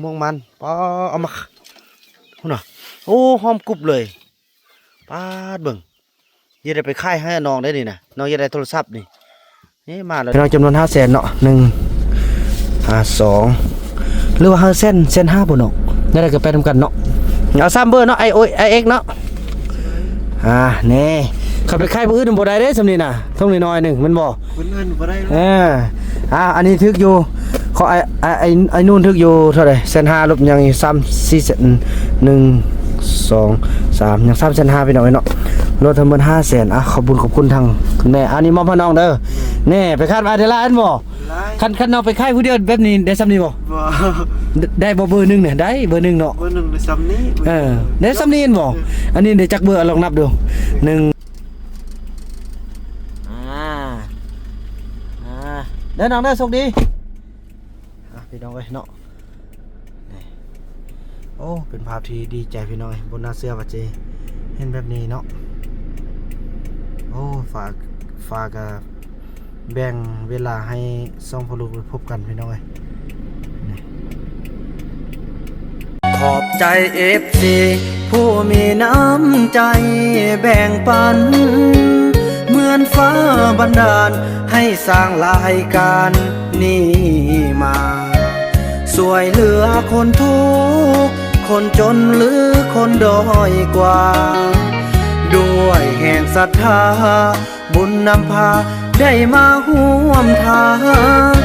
ມ່ວງມັນ ປ້າ ເອົາມາ ພຸ້ນນະ ໂອ້ ຫອມກຸບເລີຍ ປາດ ເບິ່ງ ຢ່າໄດ້ໄປຂາຍໃຫ້ນ້ອງເດ້ນີ້ນະ ນ້ອງຢາກໄດ້ໂທລະສັບນີ້ ນີ້ມາແລ້ວ ພີ່ນ້ອງ ຈຳນວນຫ້າແສນເນາະ ໜຶ່ງ ຫ້າ ສອງ ຫຼືວ່າຫ້າແສນ ແສນຫ້າບໍ່ເນາະ ແນວໃດກໍໄປນຳກັນເນາະ ເອົາສາມເບີເນາະ ໄອໂອ ໄອເອັກເນາະ ອ່າ ນີ້ ຄັນໄປຂາຍຜູ້ອື່ນບໍ່ໄດ້ເດ້ ສ່ຳນີ້ນະ ຖົງນ້ອຍໆໜຶ່ງແມ່ນບໍ່? ຄົນອື່ນບໍ່ໄດ້ ເອີ ອ່າ ອັນນີ້ຖືກຢູ່ ຂໍ ໄອ ໄອ ໄອ ໄອນູນຖືກຢູ່ເທົ່າໃດ? ແສນຫ້າ ລົບຫຍັງອີກ ສາມ ສີ່ແສນ ໜຶ່ງ ສອງ ສາມ ຍັງ ສາມແສນຫ້າ ພີ່ນ້ອງເອີຍເນາະ ລວມທັງໝົດ ຫ້າແສນ ອ່ະ ຂອບຄຸນ ຂອບຄຸນທາງແມ່ ອັນນີ້ມອບໃຫ້ນ້ອງເດີ ແນ່ ໄປຄາດວ່າໄດ້ຫຼາຍແມ່ນບໍ່? ຫຼາຍ ຄັນ ຄັນເຮົາໄປຂາຍຜູ້ດຽວແບບນີ້ໄດ້ສ່ຳນີ້ບໍ່? ບໍ່ ໄດ້ບໍ່ເບີໜຶ່ງນະ? ໄດ້ເບີໜຶ່ງເນາະ ເບີໜຶ່ງໄດ້ສ່ຳນີ້ ເອີ ໄດ້ສ່ຳນີ້ແມ່ນບໍ່? ເອີ ອັນນີ້ໄດ້ຈັກເບີ? ລອງນັບດູ ໜຶ່ງ ອ່າ ອ່າ ເດີນ້ອງເດີ ໂຊກດີ ອ່ະ ພີ່ນ້ອງເອີຍເນາະ ນີ້ ໂອ້ ເປັນພາບທີ່ດີໃຈພີ່ນ້ອງເອີຍ ບໍ່ໜ້າເຊື່ອວ່າຈະເຫັນແບບນີ້ເນາະ ໂອ້ ຟ້າ ຟ້າກະແບ່ງເວລາໃຫ້ສອງພໍ່ລູກໄດ້ພົບກັນພີ່ນ້ອງເອີຍ ນີ້ ຂອບໃຈເອັຟຊີຜູ້ມີນ້ຳໃຈແບ່ງປັນ ເໝືອນຟ້າບັນດານໃຫ້ສ້າງລາຍການນີ້ມາ ຊ່ວຍເຫຼືອຄົນທຸກຄົນຈົນ ຫຼືຄົນດ້ອຍກວ່າ ດ້ວຍແຮງສັດທາ ບຸນນຳພາໄດ້ມາຮ່ວມທາງ.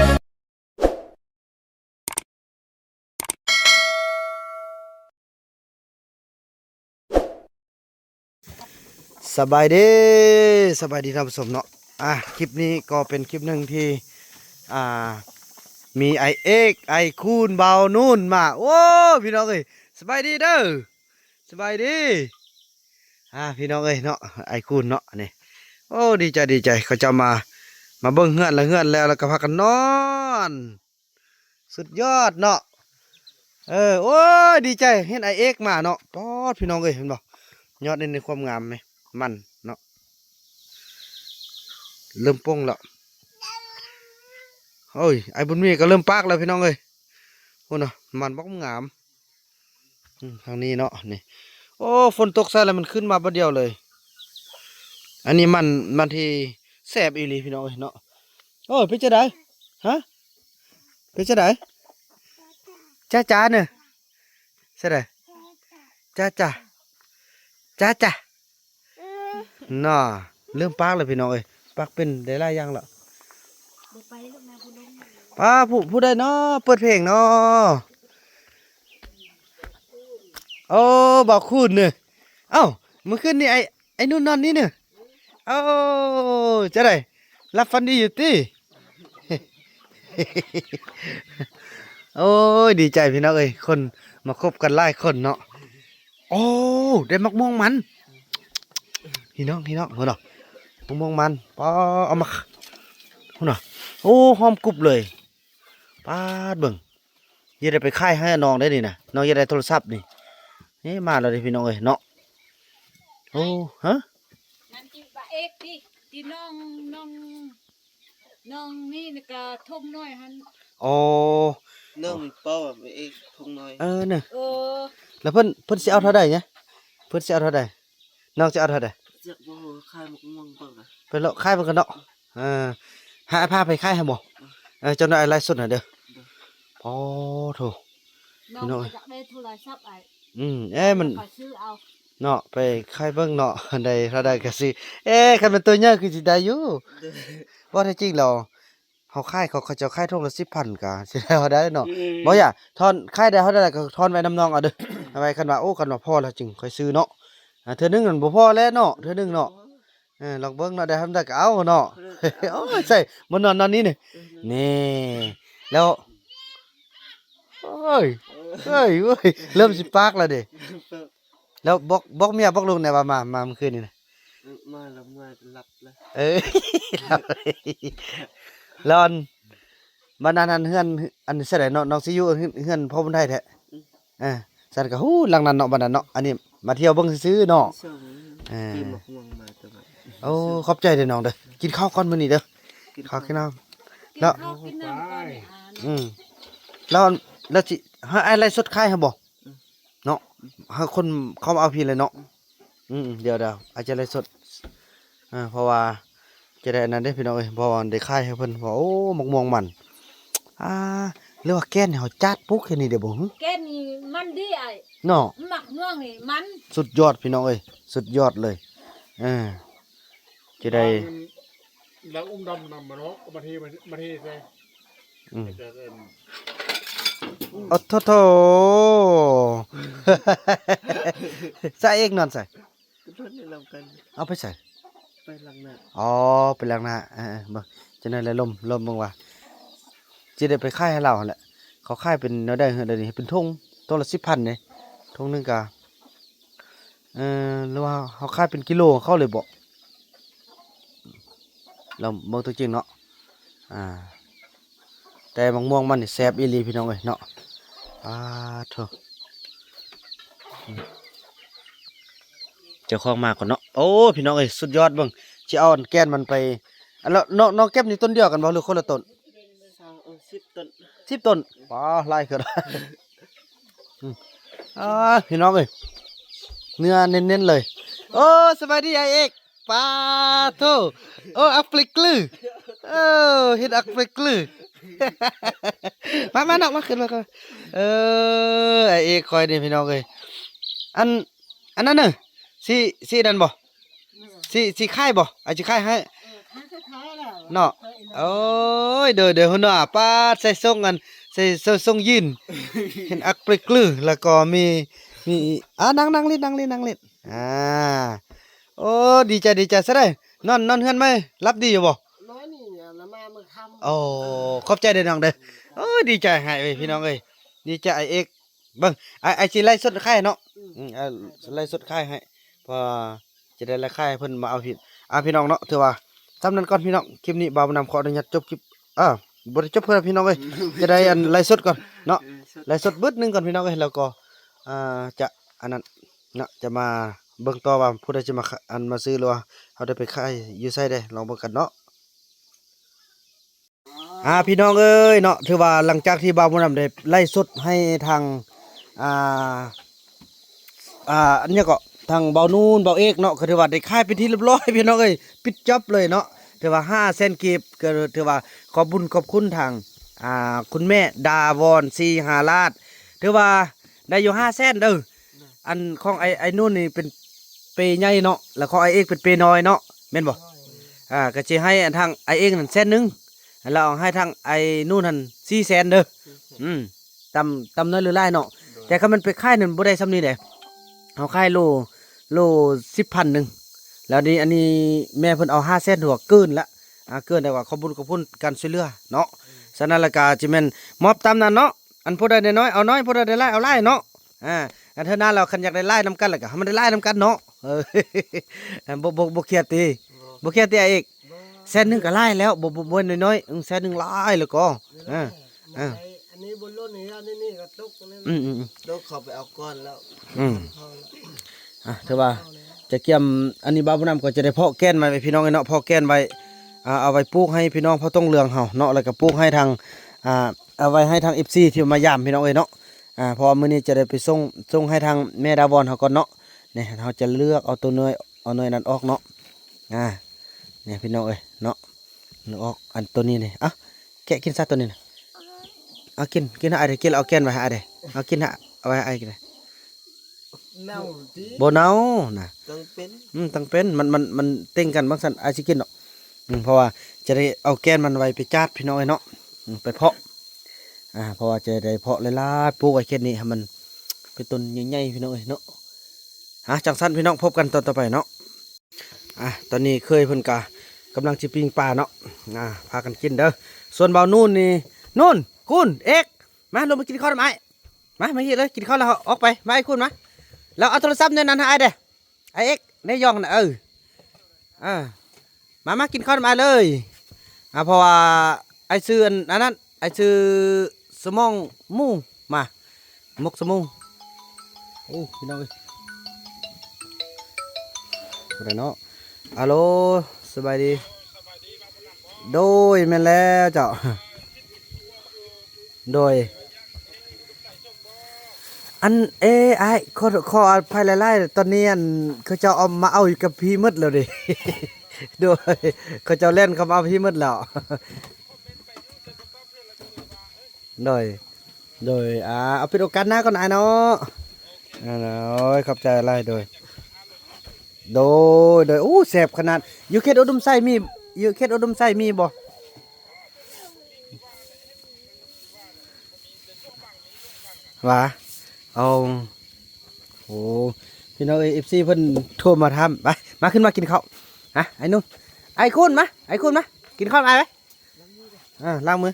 ສະບາຍດີ ສະບາຍດີທ່ານຜູ້ຊົມເນາະ ອ່າ ຄລິບນີ້ກໍເປັນຄລິບໜຶ່ງທີ່ ອ່າ ມີອ້າຍເອກ ອ້າຍຄູນ ບ່າວນູນມາ ໂອ້ ພີ່ນ້ອງເອີຍ ສະບາຍດີເດີ ສະບາຍດີ ອ່າ ພີ່ນ້ອງເອີຍເນາະ ອ້າຍຄູນເນາະ ນີ້ ໂອ້ ດີໃຈ ດີໃຈ ເຂົາເຈົ້າມາ ມາເບິ່ງເຮືອນ ແລ້ວເຮືອນແລ້ວ ແລ້ວກໍພາກັນນອນ ສຸດຍອດເນາະ ເອີ ໂອ້ຍ ດີໃຈ ເຫັນອ້າຍເອກມາເນາະ ປອດ ພີ່ນ້ອງເອີຍ ເຫັນບໍ່ ຍອດນີ້ ຄວາມງາມແມ ມັນເນາະ ເລີ່ມປົ່ງແລ້ວ ໂອ້ຍ ອ້າຍບຸນມີກໍເລີ່ມປາກແລ້ວ ພີ່ນ້ອງເອີຍ ພຸ້ນນະ ມັນບັກງາມ ອືມ ທາງນີ້ເນາະ ນີ້ ໂອ້ ຝົນຕົກໃສ່ແລ້ວມັນຂຶ້ນມາບາດດຽວເລີຍ ອັນນີ້ມັນ ມັນທີ່ແຊບອີ່ຫຼີ ພີ່ນ້ອງເອີຍເນາະ ໂອ້ຍ ເປັນຈັ່ງໃດ? ຮະ? ເປັນຈັ່ງໃດ? ຈ້າຈາເນີ ຈັ່ງໃດ? ຈ້າຈາ ຈ້າຈາ ເນາະ ເລີ່ມປາກແລ້ວ ພີ່ນ້ອງເອີຍ ປາກເປັນໄດ້ຫຼາຍຢ່າງແລ້ວ ບໍ່ໄປລູກນາ ຜູ້ລົງ ປ້າ ຜູ້ ຜູ້ໃດເນາະ ເປີດເພງເນາະ ໂອ້ ບ່າວຄູນເນີ ເອົ້າ ມື້ຄືນນີ້ ໄອ້ ໄອ້ນຸ່ນນອນນີ້ເນີ ໂອ້ ຈັ່ງໃດ ຫຼັບຝັນດີຢູ່ຕິ? ໂອ້ຍ ດີໃຈພີ່ນ້ອງເອີຍ ຄົນມາຄົບກັນຫຼາຍຄົນເນາະ ໂອ້ ໄດ້ໝາກມ່ວງມັນ ພີ່ນ້ອງ ພີ່ນ້ອງ ເຫັນບໍ່ ໝາກມ່ວງມັນ ປ້າ ເອົາມາ ພຸ້ນນະ ໂອ້ ຫອມກຸບເລີຍ ປາດ ເບິ່ງ ຢ່າໄດ້ໄປຂາຍໃຫ້ນ້ອງເດ້ນີ້ນະ ນ້ອງຢາກໄດ້ໂທລະສັບນີ້ ນີ້ມາແລ້ວເດ້ພີ່ນ້ອງເອີຍເນາະ ໂອ້ ຮະ ນັ້ນທີ່ບາເອກຕິ ທີ່ນ້ອງ ນ້ອງ ນ້ອງນີ້ນະກະທົ່ງນ້ອຍຫັ້ນ ອໍ ນ້ອງເປົ້າບາເອກທົ່ງນ້ອຍ ເອີ ເນາະ ເອີ ແລ້ວເພິ່ນ ເພິ່ນຊິເອົາເທົ່າໃດນະ ເພິ່ນຊິເອົາເທົ່າໃດ ນ້ອງຈະເອົາເທົ່າໃດ? ຈະບໍ່ຂາຍໝາກມ່ວງເບິ່ງນະ ໄປເລາະຂາຍເບິ່ງກັນເນາະ ເອີ ຫາອ້າຍພາໄປຂາຍໃຫ້ບໍ່? ເອີ ເອີ ເຈົ້າໜ້ອຍໄລຟ໌ສົດໃຫ້ເດີ ໂອ້ໂທ້ ນ້ອງ ພີ່ນ້ອງ ຢາກໄດ້ໂທລະສັບອ້າຍ ອືມ ເອີ ມັນ ຂ້ອຍຊື້ເອົາເນາະ ໄປຂາຍເບິ່ງເນາະ ໄດ້ເທົ່າໃດກໍຊື້ ເອີ ຄັນເປັນຕົວໃຫຍ່ຄືຊິໄດ້ຢູ່ ເວົ້າແທ້ຈິງແລ້ວ ເຮົາຂາຍ ເຂົາ ເຂົາເຈົ້າຂາຍຖົງລະສິບພັນ ກະຊິໄດ້ເທົ່າໃດເນາະ ອືມ ບໍ່ຢາກ ທອນ ຂາຍໄດ້ເທົ່າໃດກໍທອນໄວ້ນຳນ້ອງເອົາເດີ ເອົາໄວ້ ຄັນວ່າ ໂອ້ ຄັນວ່າພໍແລ້ວຈຶ່ງຄ່ອຍຊື້ເນາະ ອ່າ ເທື່ອໜຶ່ງນັ້ນບໍ່ພໍແລ້ວເນາະ ເທື່ອໜຶ່ງເນາະ ເອີ ລອງເບິ່ງເນາະ ໄດ້ເທົ່າໃດກໍເອົາເນາະ ໂອ້ຍ ໃສ່ ບໍ່ນອນ ນອນນີ້ນີ້ ເອີ ນີ້ ແລ້ວ ໂອ້ຍ ເອີຍ ເອີຍ ເລີ່ມຊິປາກແລ້ວເດ້ ແລ້ວບອກ ບອກເມຍບອກລູກແດ່ວ່າມາ ມາມື້ຄືນນີ້ນະ ມາແລ້ວເມື່ອຍຫຼັບແລ້ວ ເອີ ແລ້ວອັນ ບັດນັ້ນອັນເຮືອນ ອັນໃສໃດເນາະ ນ້ອງຊິຢູ່ເຮືອນ ເຮືອນພໍ່ບຸນໄທແທ້ ອືມ ເອີ ຊັ້ນກໍຮູ້ຫຼັງນັ້ນເນາະ ບັດນັ້ນເນາະ ອັນນີ້ມາທ່ຽວເບິ່ງຊື່ໆເນາະ ເອີ ໂອ້ ຂອບໃຈເດີນ້ອງເດີ ກິນເຂົ້າກ່ອນມື້ນີ້ເດີ ກິນເຂົ້າ ກິນນ້ຳ ກິນເຂົ້າກິນນ້ຳກ່ອນ ອືມ ແລ້ວ ແລ້ວຊິ ໃຫ້ອ້າຍໄລສົດຂາຍໃຫ້ບໍ່? ອືມ ເນາະ ໃຫ້ຄົນເຂົ້າມາເອົາພີ້ເລີຍເນາະ. ອືມ ອືມ ດຽວ ດຽວອ້າຍຈະໄລສົດ ເອີ ເພາະວ່າຈະໄດ້ອັນນັ້ນເດ້ພີ່ນ້ອງເອີຍ ເພາະວ່າໄດ້ຂາຍໃຫ້ເພິ່ນ ເພາະ ໂອ້ ໝາກມ່ວງມັນ ອ່າ ຫຼືວ່າແກ່ນນີ້ເຮົາຈາດປູກແຄ່ນີ້ເດ້ບໍ່? ແກ່ນນີ້ມັນດີອ້າຍ ເນາະ ໝາກມ່ວງນີ້ມັນ ສຸດຍອດພີ່ນ້ອງເອີຍ ສຸດຍອດເລີຍ ເອີ ຈະໄດ້ ລາວອຸ້ມດຳນຳມາເນາະ ເອົາມາເທ ມາເທໃສ່ ອືມ ແຕ່ ແຕ່ ໂອ້ໂທໂທ ໃສ່ເອກນອນໃສ? ນອນນຳກັນ ເອົາໄປໃສ? ໄປລ້າງໜ້າ ອໍ ໄປລ້າງໜ້າ ເອີໆ ເບິ່ງ ຈັ່ງໃດລະ ລົມ ລົມເບິ່ງວ່າ ຊິໄດ້ໄປຂາຍໃຫ້ລາວຫັ້ນແຫຼະ ເຂົາຂາຍເປັນແນວໃດເຮີ ດຽວນີ້ເປັນຖົງ ຖົງລະສິບພັນເດ້ ຖົງໜຶ່ງກະ ເອີ ຫຼືວ່າເຮົາຂາຍເປັນກິໂລເຂົາເລີຍບໍ? ລອງເບິ່ງຕົວຈິງເນາະ ອ່າ ແຕ່ໝາກມ່ວງມັນນີ້ແຊບອີ່ຫຼີພີ່ນ້ອງເອີຍເນາະ ປາໂທ້ ເຈົ້າຂອງມາກ່ອນເນາະ ໂອ້ ພີ່ນ້ອງເອີຍ ສຸດຍອດ ເບິ່ງ ຊິເອົາອັນແກ່ນມັນໄປ ອັນ ແລ້ວນ້ອງ ນ້ອງເກັບນີ້ຕົ້ນດຽວກັນບໍ່ ຫຼືຄົນລະຕົ້ນ? ສາມ ເອີ ສິບຕົ້ນ ສິບຕົ້ນ ປາ ຫຼາຍເກີນ ອືມ ອ່າ ພີ່ນ້ອງເອີຍ ເນື້ອເນັ້ນໆເລີຍ ໂອ້ ສະບາຍດີອ້າຍເອກ ປາໂທ້ ໂອ້ ອັກເປກລື ເອີ ເຫັນອັກເປກລື ມາ ມານ້ອງ ມາ ຂຶ້ນມາ ຂຶ້ນມາ ເອີ ອ້າຍເອກຂ້ອຍນີ້ ພີ່ນ້ອງເອີຍ ອັນ ອັນນັ້ນເນີ ຊິ ຊິນັ້ນບໍ່? ຊິ ຊິຂາຍບໍ່? ອ້າຍຊິຂາຍໃຫ້ ເອີ ຂາຍກໍຂາຍແລ້ວ ເນາະ ເອີ ໂອ້ຍ ໂດຍ ໂດຍ ຫົວໜ້າ ປາດ ໃສ່ຊົງອັນ ໃສ່ ໃສ່ຊົງຢີນ ເຫັນອັກເປກລື ແລ້ວກໍມີ ມີ ອ່າ ນັ່ງ ນັ່ງຫຼິ້ນ ນັ່ງຫຼິ້ນ ນັ່ງຫຼິ້ນ ອ່າ ໂອ້ ດີໃຈ ດີໃຈຊະເດ້ ນອນ ນອນເຮືອນໃໝ່ ຫຼັບດີຢູ່ບໍ່? ນອນນີ້ລະ ມາມື້ຄ່ຳ ໂອ້ ຂອບໃຈເດີນ້ອງເດີ ໂອ້ຍ ດີໃຈໃຫ້ເວີຍ ພີ່ນ້ອງເອີຍ ດີໃຈອ້າຍເອກ ເບິ່ງ ອ້າຍ ອ້າຍຊິໄລສົດຂາຍເນາະ ອືມ ອືມ ອ້າຍໄລສົດຂາຍໃຫ້ ເພາະວ່າຈະໄດ້ລາຄາໃຫ້ເພິ່ນມາເອົາພີ້ ອ່າ ພີ່ນ້ອງເນາະ ຖືວ່າສ່ຳນັ້ນກ່ອນພີ່ນ້ອງ ຄລິບນີ້ບ່າວບຸນນຳຂໍອະນຸຍາດຈົບຄລິບ ອ່າ ບໍ່ໄດ້ຈົບເພື່ອພີ່ນ້ອງເອີຍ ຈະໄດ້ອັນໄລສົດກ່ອນເນາະ ເອີ ໄລສົດບຶດໜຶ່ງກ່ອນພີ່ນ້ອງເອີຍ ແລ້ວກໍ ອ່າ ຈະອັນນັ້ນເນາະ ຈະມາເບິ່ງຕໍ່ວ່າຜູ້ໃດຈະມາ ອັນ ມາຊື້ ຫຼືວ່າເຮົາໄດ້ໄປຂາຍຢູ່ໃສເດ້ ລອງເບິ່ງກັນເນາະ. ອ່າ ພີ່ນ້ອງເອີຍເນາະ ຖືວ່າຫຼັງຈາກທີ່ບ່າວບຸນນຳໄດ້ໄລສົດໃຫ້ທາງ ອ່າ ອ່າ ອັນຫຍັງເກາະ ທາງບ່າວນູນ ບ່າວເອກເນາະ ກໍຖືວ່າໄດ້ຂາຍເປັນທີ່ລຽບຮ້ອຍພີ່ນ້ອງເອີຍ ປິດຈັອບເລີຍເນາະ ຖືວ່າຫ້າແສນກີບ ກໍຖືວ່າຂອບບຸນຂອບຄຸນທາງ ອ່າ ຄຸນແມ່ດາວອນ ສີຫາລາດ ຖືວ່າໄດ້ຢູ່ຫ້າແສນເດີ ອັນຂອງໄອ້ ໄອ້ນູນນີ້ເປັນເປໃຫຍ່ເນາະ ແລ້ວຂອງອ້າຍເອກເປັນເປນ້ອຍເນາະ ແມ່ນບໍ່? ອ່າ ກໍຊິໃຫ້ອັນທາງອ້າຍເອກນັ້ນແສນໜຶ່ງ ແລ້ວໃຫ້ທາງໄອ້ນູນຫັ້ນສີ່ແສນເດີ ອືມ ຕຳ ຕຳນ້ອຍຫຼືຫຼາຍເນາະ ແຕ່ຄັນມັນໄປຂາຍນັ້ນບໍ່ໄດ້ຊ່ຳນີ້ເດ້ ເຮົາຂາຍໂລ ໂລສິບພັນໜຶ່ງ ແລ້ວນີ້ ອັນນີ້ແມ່ເພິ່ນເອົາຫ້າແສນ ຖືວ່າເກີນລະ ອ່າ ເກີນ ແຕ່ວ່າຂອບບຸນຂອບຄຸນການຊ່ວຍເຫຼືອເນາະ ສະນັ້ນລະກະຊິແມ່ນມອບຕາມນັ້ນເນາະ ອັນຜູ້ໃດໄດ້ນ້ອຍເອົານ້ອຍ ຜູ້ໃດໄດ້ຫຼາຍເອົາຫຼາຍເນາະ ອ່າ ອັນເທື່ອໜ້າລາວຄັນຢາກໄດ້ຫຼາຍນຳກັນລະກະໃຫ້ມັນໄດ້ຫຼາຍນຳກັນເນາະ ເອີ ບໍ່ ບໍ່ ບໍ່ຄຽດຕິ ບໍ່ຄຽດຕິອ້າຍເອກ ແສນໜຶ່ງກໍຫຼາຍແລ້ວ ບໍ່ ບໍ່ ບໍ່ນ້ອຍໆ ອືມ ແສນໜຶ່ງຫຼາຍແລ້ວກໍ ເອີ ເອີ ອັນນີ້ບໍ່ລົ້ນນີ້ ອັນນີ້ກໍຕົກ ອືມໆໆ ຕົກ ເຂົາໄປເອົາກ່ອນແລ້ວ ອືມ ອ່າ ຖືວ່າຈະກຽມ ອັນນີ້ບ່າວບຸນນຳກໍຈະໄດ້ເພາະແກ່ນໄວ້ພີ່ນ້ອງເອີຍເນາະ ເພາະແກ່ນໄວ້ ອ່າ ເອົາໄວ້ປູກໃຫ້ພີ່ນ້ອງເຜົ່າຕົງເຫຼືອງເຮົາເນາະ ແລ້ວກໍປູກໃຫ້ທາງ ອ່າ ເອົາໄວ້ໃຫ້ທາງເອັຟຊີທີ່ມາຢາມພີ່ນ້ອງເອີຍເນາະ ອ່າ ເພາະວ່າມື້ນີ້ຈະໄດ້ໄປສົ່ງ ສົ່ງໃຫ້ທາງແມ່ດາວອນເຮົາກ່ອນເນາະ ນີ້ເຮົາຈະເລືອກເອົາໂຕນ້ອຍ ເອົາໜ່ວຍນັ້ນອອກເນາະ ອ່າ ນີ້ພີ່ນ້ອງເອີຍເນາະ ເລືອກອອກ ອັນໂຕນີ້ນີ້ ເອົ້າ ແກະກິນຊະໂຕນີ້ນະ ເອົາກິນ ກິນໃຫ້ອ້າຍເດ້ ກິນແລ້ວເອົາແກ່ນໄວ້ໃຫ້ອ້າຍເດ້ ເອົາກິນໃຫ້ ເອົາໄວ້ໃຫ້ອ້າຍກິນເດ້ ເນົ່າຕິ ບໍ່ເນົ່ານະ ຕ້ອງເປັນ ອືມ ຕ້ອງເປັນ ມັນ ມັນ ມັນເຕັງກັນ ບາງຊັ້ນອ້າຍຊິກິນດອກ ອືມ ເພາະວ່າຈະໄດ້ເອົາແກ່ນມັນໄວ້ໄປຈາດພີ່ນ້ອງເອີຍເນາະ ອືມ ໄປເພາະ ອ່າ ເພາະວ່າຈະໄດ້ເພາະຫຼາຍໆ ປູກໄວ້ເຂດນີ້ໃຫ້ມັນເປັນຕົ້ນໃຫຍ່ໆ ພີ່ນ້ອງເອີຍເນາະ ອ່າ ຈັ່ງຊັ້ນພີ່ນ້ອງ ພົບກັນຕອນຕໍ່ໄປເນາະ. ອ່າ ຕອນນີ້ເຂີຍເພິ່ນກະກຳລັງຊິປີ້ງປາເນາະ ອ່າ ພາກັນກິນເດີ ສ່ວນບ່າວນູນນີ້ ນູນ ຄູນ ເອກ ມາລົງມາກິນເຂົ້ານຳອ້າຍ ມາ ມາເຮັດເລີຍ ກິນເຂົ້າແລ້ວອອກໄປ ມາ ອ້າຍຄູນມາ ແລ້ວເອົາໂທລະສັບໃນນັ້ນໃຫ້ອ້າຍເດ້ ອ້າຍເອກ ໃນຢ່ອງນະ ເອີ ອ່າ ມາ ມາກິນເຂົ້ານຳອ້າຍເລີຍ ອ່າ ເພາະວ່າອ້າຍຊື້ອັນ ອັນນັ້ນ ອ້າຍຊື້ສະໝອງໝູ ມາ ໝົກສະໝອງ ໂອ້ ພີ່ນ້ອງເອີຍ ຜູ້ໃດເນາະ ອາໂລ ສະບາຍດີ ໂດຍ ແມ່ນແລ້ວເຈົ້າ ໂດຍ ອັນ ເອ ອ້າຍ ຂໍ ຂໍອະໄພຫຼາຍໆ ຕອນນີ້ ອັນ ເຂົາເຈົ້າເອົາມາເອົາຢູ່ກັບພີ້ໝົດແລ້ວເດ້. ໂດຍ ເຂົາເຈົ້າແລ່ນເຂົ້າມາເອົາພີ້ໝົດແລ້ວ. ໂດຍ ໂດຍ ອ່າ ເອົາເປັນໂອກາດໜ້າກ່ອນອ້າຍເນາະ. ໂອ້ຍ ຂອບໃຈຫຼາຍ ໂດຍ ໂດຍ ໂດຍ. ໂອ້ ແຊບຂະໜາດ. ຢູ່ເຂດອຸດົມໄຊມີ ຢູ່ເຂດອຸດົມໄຊມີບໍ່? ຫວາ ເອົາ ໂອ້ ພີ່ນ້ອງເອີຍ ເອັຟຊີເພິ່ນໂທມາຖາມ. ໄປ ມາ ຂຶ້ນມາກິນເຂົ້າ. ຮະ ໄອ້ໜຸ່ມ ໄອ້ຄູນ ມາ ໄອ້ຄູນ ມາ ກິນເຂົ້ານຳອ້າຍໄປ. ອ່າ ລ້າງມື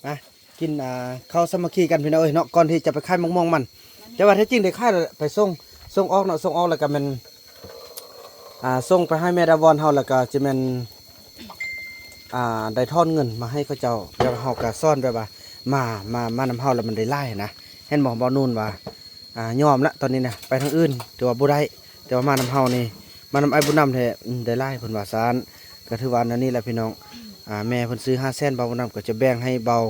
ມາ ກິນ ອ່າ ເຂົ້າສາມັກຄີກັນ ພີ່ນ້ອງເອີຍເນາະ ກ່ອນທີ່ຈະໄປຂາຍໝາກມ່ວງມັນ. ແຕ່ວ່າແທ້ຈິງໄດ້ຂາຍແລ້ວ ໄປສົ່ງ ສົ່ງອອກເນາະ ສົ່ງອອກແລ້ວກໍແມ່ນ ອ່າ ສົ່ງໄປໃຫ້ແມ່ດາວອນເຮົາ ແລ້ວກໍຈະແມ່ນ ອ່າ ໄດ້ທອນເງິນມາໃຫ້ເຂົາເຈົ້າ. ແບບເຮົາກໍສອນແບບວ່າ ມາ ມາ ມານຳເຮົາແລ້ວມັນໄດ້ຫຼາຍນະ. ເຫັນບໍ່ ບ່າວນູນວ່າ ອ່າ ຍອມລະ ຕອນນີ້ນະ ໄປທາງອື່ນຖືວ່າບໍ່ໄດ້ ແຕ່ວ່າມານຳເຮົານີ້ ມານຳອ້າຍບຸນນຳແທ້ ອືມ ໄດ້ຫຼາຍ ເພິ່ນວ່າຊັ້ນ. ກໍຖືວ່າແນວນີ້ແຫຼະພີ່ນ້ອງ ອ່າ ແມ່ເພິ່ນຊື້ຫ້າແສນ ບ່າວບຸນນຳກໍຈະແບ່ງໃຫ້ບ່າວ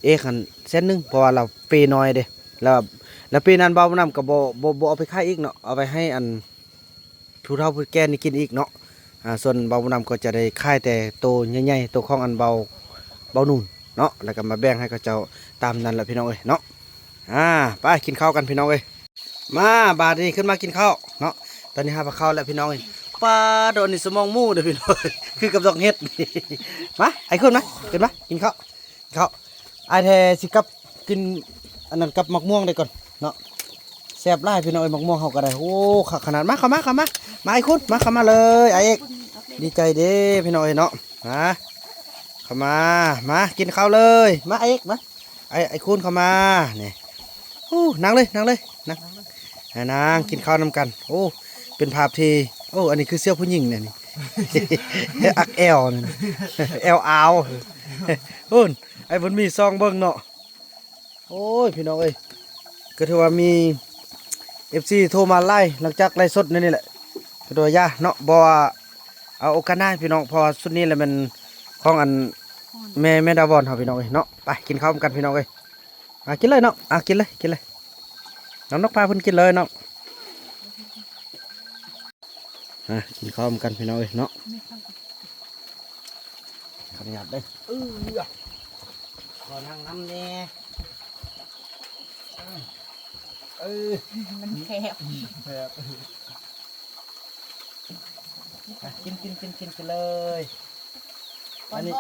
ເອກຫັ້ນແສນໜຶ່ງ ເພາະວ່າລາວເປນ້ອຍເດ້. ແລ້ວ ແລ້ວປີນັ້ນບ່າວບຸນນຳກໍບໍ່ ບໍ່ ບໍ່ເອົາໄປຂາຍອີກເນາະ ເອົາໄວ້ໃຫ້ອັນ ຜູ້ເຖົ້າຜູ້ແກ່ນີ້ກິນອີກເນາະ. ອ່າ ສ່ວນບ່າວບຸນນຳກໍຈະໄດ້ຂາຍແຕ່ໂຕໃຫຍ່ໆ ໂຕຂອງອັນບ່າວ ບ່າວນູນເນາະ ແລ້ວກໍມາແບ່ງໃຫ້ເຂົາເຈົ້າຕາມນັ້ນແຫຼະ ພີ່ນ້ອງເອີຍເນາະ. ອ່າ ໄປກິນເຂົ້າກັນ ພີ່ນ້ອງເອີຍ. ມາ ບາດນີ້ຂຶ້ນມາກິນເຂົ້າເນາະ. ຕອນນີ້ຫາພາເຂົ້າແລ້ວ ພີ່ນ້ອງເອີຍ. ປາດ ດອກນີ້ສະໝອງໝູເດີ້ ພີ່ນ້ອງ ຄືກັບດອກເຫັດ. ມາ ໄອ້ຄຸນ ມາ ຂຶ້ນມາກິນເຂົ້າ. ເຂົ້າ ອ້າຍແທ້ຊິກັບກິນອັນນັ້ນກັບໝາກມ່ວງໄດ້ກ່ອນເນາະ. ແຊບຫຼາຍພີ່ນ້ອງເອີຍ ໝາກມ່ວງເຮົາກໍໄດ້. ໂອ້ ຄັກຂະໜາດ. ມາ ເຂົ້າມາ ເຂົ້າມາ ມາ ໄອ້ຄຸນ ມາ ເຂົ້າມາເລີຍ ອ້າຍເອກ. ດີໃຈເດ້ພີ່ນ້ອງເອີຍເນາະ. ມາ ເຂົ້າມາ ມາກິນເຂົ້າເລີຍ. ມາ ອ້າຍເອກ ມາ ໄອ້ ໄອ້ຄູນເຂົ້າມານີ້. ໂອ້ ນັ່ງເລີຍ ນັ່ງເລີຍ ນັ່ງ ໃຫ້ນັ່ງກິນເຂົ້ານຳກັນ. ໂອ້ ເປັນພາບທີ່ ໂອ້ ອັນນີ້ຄືສ່ຽວຜູ້ຍິງແດ່ນີ້ ອັກແອວນັ້ນ ແອວອາວ. ໂອ້ ອ້າຍບຸນມີສ່ອງເບິ່ງເນາະ. ໂອ້ຍ ພີ່ນ້ອງເອີຍ ກໍຖືວ່າມີເອັຟຊີໂທມາຫຼາຍ ຫຼັງຈາກໄລຟ໌ສົດແນວນີ້ແຫຼະ ກໍຖືວ່າຢ່າເນາະ ບໍ່ວ່າ ເອົາໂອກາດໜ້າພີ່ນ້ອງ ເພາະວ່າຊຸດນີ້ລະແມ່ນຂອງອັນ ແມ່ ແມ່ດາວອນເຮົາ ພີ່ນ້ອງເອີຍເນາະ. ໄປກິນເຂົ້ານຳກັນ ພີ່ນ້ອງເອີຍ. ອ່າ ກິນເລີຍເນາະ ອ່າ ກິນເລີຍ ກິນເລີຍ. ນ້ອງນົກພາເພິ່ນກິນເລີຍເນາະ. ອ່າ ກິນເຂົ້ານຳກັນ ພີ່ນ້ອງເອີຍເນາະ. ຂໍອະນຸຍາດເດີ້. ເອີ ຂໍນັ່ງນຳແດ່. ເອີ ມັນແຄບ ແຄບ. ອ່ະ ກິນ ກິນ ກິນ ກິນ ກິນເລີຍ. ອັນນີ້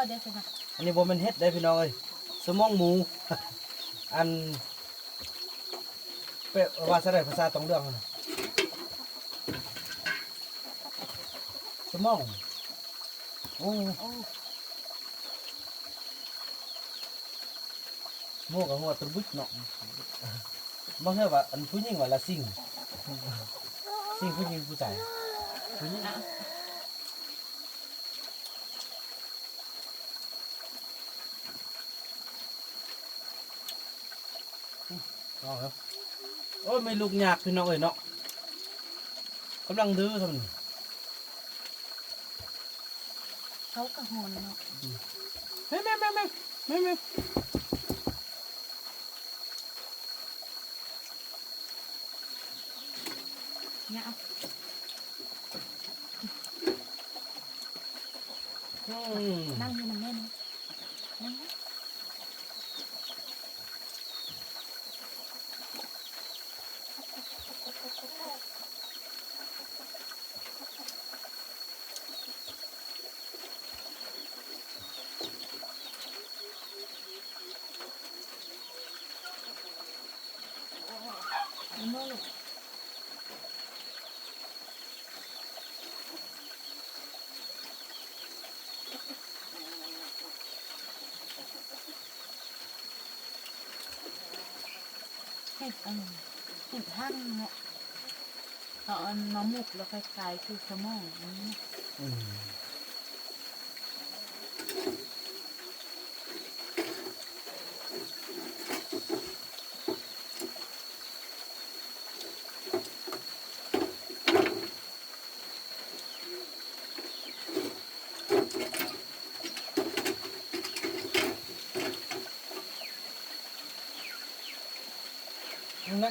ອັນນີ້ບໍ່ແມ່ນເຫັດເດ້ພີ່ນ້ອງເອີຍ ສະໝອງໝູ. ອັນ ແປວ່າຊະໃດພາສາຕອງເລື່ອງຫັ້ນນະ ສະໝອງ. ໂອ້ ໂອ້ ໝູກັບຫົວຕະບຸດເນາະ. ບາງເທື່ອວ່າອັນຜູ້ຍິງວ່າລະຊິງ ຊິງຜູ້ຍິງຜູ້ຊາຍ ຜູ້ຍິງ. ເອົາເນາະ. ໂອ້ຍ ມີລູກຍາກພີ່ນ້ອງເອີຍເນາະ ກຳລັງດື້ຊ່ຳນີ້. ເຂົາກະຮ້ອນເນາະ. ອືມ ແມ່ ແມ່ ແມ່ ແມ່ ແມ່ ແມ່. ອືມ ນັ່ງຢູ່ນຳແມ່ນີ້ ນັ່ງ. ເຫັດ ເອີ ເຫັດຫັ່ນເນາະ ເຂົາເອົາມາໝົກແລ້ວຄ້າຍໆຄືສະໝອງອັນນີ້. ອືມ. ນັ້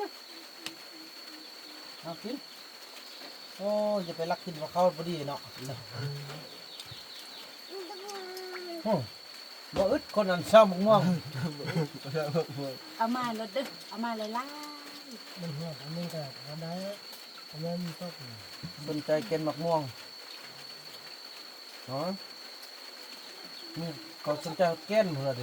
ມາ ເອົາກິນ. ໂອ້ຍ ຢ່າໄປລັກກິນຂອງເຂົາບໍ່ດີເນາະ. ໂອ້ ບໍ່ອຶດຄົນອັນຊາວໝາກມ່ວງ. ເອົາມາໂລດເດີ ເອົາມາຫຼາຍໆ. ມັນຮອດອັນນີ້ກໍເອົາໄດ້ ອັນນັ້ນມັນຕົກ. ສົນໃຈແກ່ນໝາກມ່ວງ. ຮະ? ນີ້ກໍສົນໃຈແກ່ນພຸ້ນລະເດ.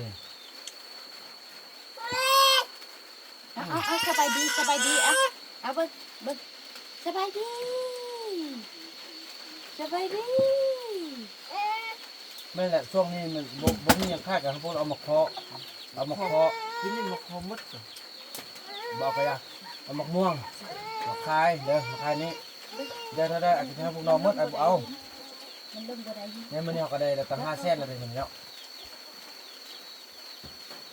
ເອົາ ເອົາ ເອົາ ສະບາຍດີ ສະບາຍດີ. ເອົາ ເອົາເບິ່ງ ເບິ່ງ ສະບາຍດີ ສະບາຍດີ. ແມ່ນແຫຼະ ຊ່ວງນີ້ມັນບໍ່ ບໍ່ມີຫຍັງຂາຍ ກໍພວກເຮົາເອົາມາເຄາະ ເອົາມາເຄາະ ກິນນີ້ມາເຄາະໝົດ ບໍ່ເອົາກະຢາ ເອົາໝາກມ່ວງມາຂາຍເດີ ມາຂາຍນີ້ ເດີ ເດີ ເດີ ເອົາໄປໃຫ້ພວກນ້ອງໝົດ ອ້າຍບໍ່ເອົາ ມັນເບິ່ງບໍ່ໄດ້ຢູ່ ແມ່ນ ມື້ນີ້ເຮົາກໍໄດ້ແລ້ວຕັ້ງຫ້າແສນແລ້ວເດ້ມື້ນີ້ເນາະ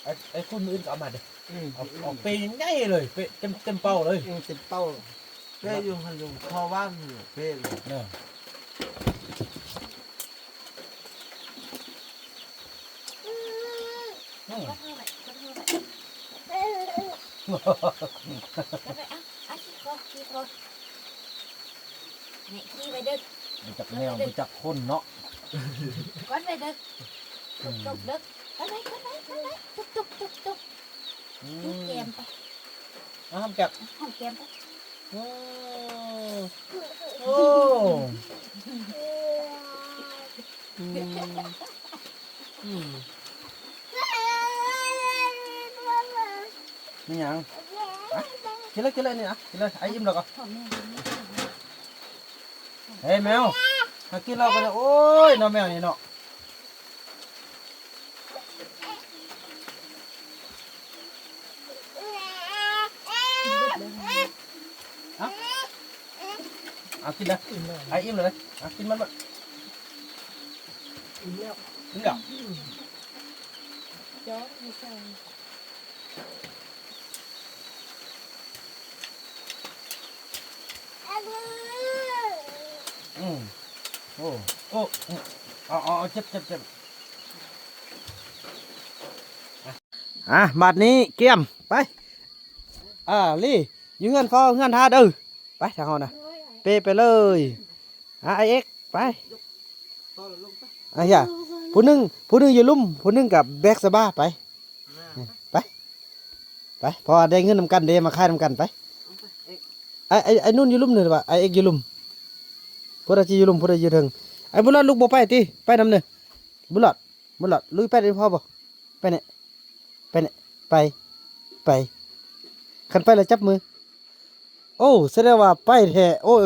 ໄອ້ ໄອ້ຄຸນມື້ອື່ນກໍເອົາມາເດີ ອືມ ເອົາ ເອົາເປໃຫຍ່ເລີຍ ເປເຕັມ ເຕັມເປົາເລີຍ ອືມ ເຕັມເປົາ ເປຢູ່ຫັ້ນຢູ່ ພໍວາງເປີເລີຍ ເອີ. ອືມ ກວາດເອົາໄວ້ ກວາດເອົາໄວ້ ກວາດໄວ້ ເອົາ ເອົາ ຂີ້ຄອ ຂີ້ຄອ ແມ່ຂີ້ໄວ້ເດີ ບໍ່ຈັກແນວ ບໍ່ຈັກຄົນເນາະ ກວາດໄວ້ເດີ ອືມ ຕົກໆ ເດີ ກວາດໄວ້ ກວາດໄວ້ ກວາດໄວ້ ຕົກໆ ຕົກໆ ອືມ ຫອມແກ້ມໄປ ຫອມແກ້ມ ຫອມແກ້ມໄປ ໂອ້ ໂອ້ ອືມ ອືມ ມີຫຍັງ? ອະ ກິນເລີຍ ກິນເລີຍ ນີ້ນະ ກິນເລີຍ ໄອອີ່ມແລ້ວກໍ ເຮີ້ຍ ແມວ ຫາກິນເຫຼົ້າກັນເດີ ໂອ້ຍ ເນາະ ແມວນີ້ເນາະ. ເອົາ ເອົາກິນເດີ ໄອອີ່ມແລ້ວເດີ ເອົາກິນມັນເບິດ ອີ່ມແລ້ວ ອີ່ມແລ້ວ ຈອກໃຫ້ໃສ່ ອືມ ໂອ້ ໂອ້ ອືມ ເອົາ ເອົາ ເຈັບ ເຈັບ ເຈັບ ອ່ະ ບາດນີ້ກຽມ ໄປ ອ່າ ລີ ຢູ່ເຮືອນເຝົ້າເຮືອນຖ້າເດີ ໄປທາງເຮົານະ ເປໄປເລີຍ ອ່າ ໄອເອັກ ໄປ ອ່າ ຢ່າ ຜູ້ໜຶ່ງ ຜູ້ໜຶ່ງຢູ່ລຸ່ມ ຜູ້ໜຶ່ງກໍແບກສະບາໄປ ໄປ ໄປ ເພາະວ່າໄດ້ເງິນນຳກັນເດ້ ມາຂາຍນຳກັນ ໄປ ໄອ ໄອ ໄອນຸ່ນຢູ່ລຸ່ມນີ້ວ່າ ໄອເອັກຢູ່ລຸ່ມ ຜູ້ໃດຊິຢູ່ລຸ່ມ ຜູ້ໃດຢູ່ເທິງ ໄອບຸນລອດ ລູກບໍ່ໄປຕິ ໄປນຳເດີ ບຸນລອດ ບຸນລອດ ລຸຍໄປໄດ້ພໍບໍ່? ໄປແນ່ ໄປແນ່ ໄປ ໄປ ຄັນໄປແລ້ວຈັບມື ໂອ້ ສະແດງວ່າໄປແທ້ ໂອ້ຍ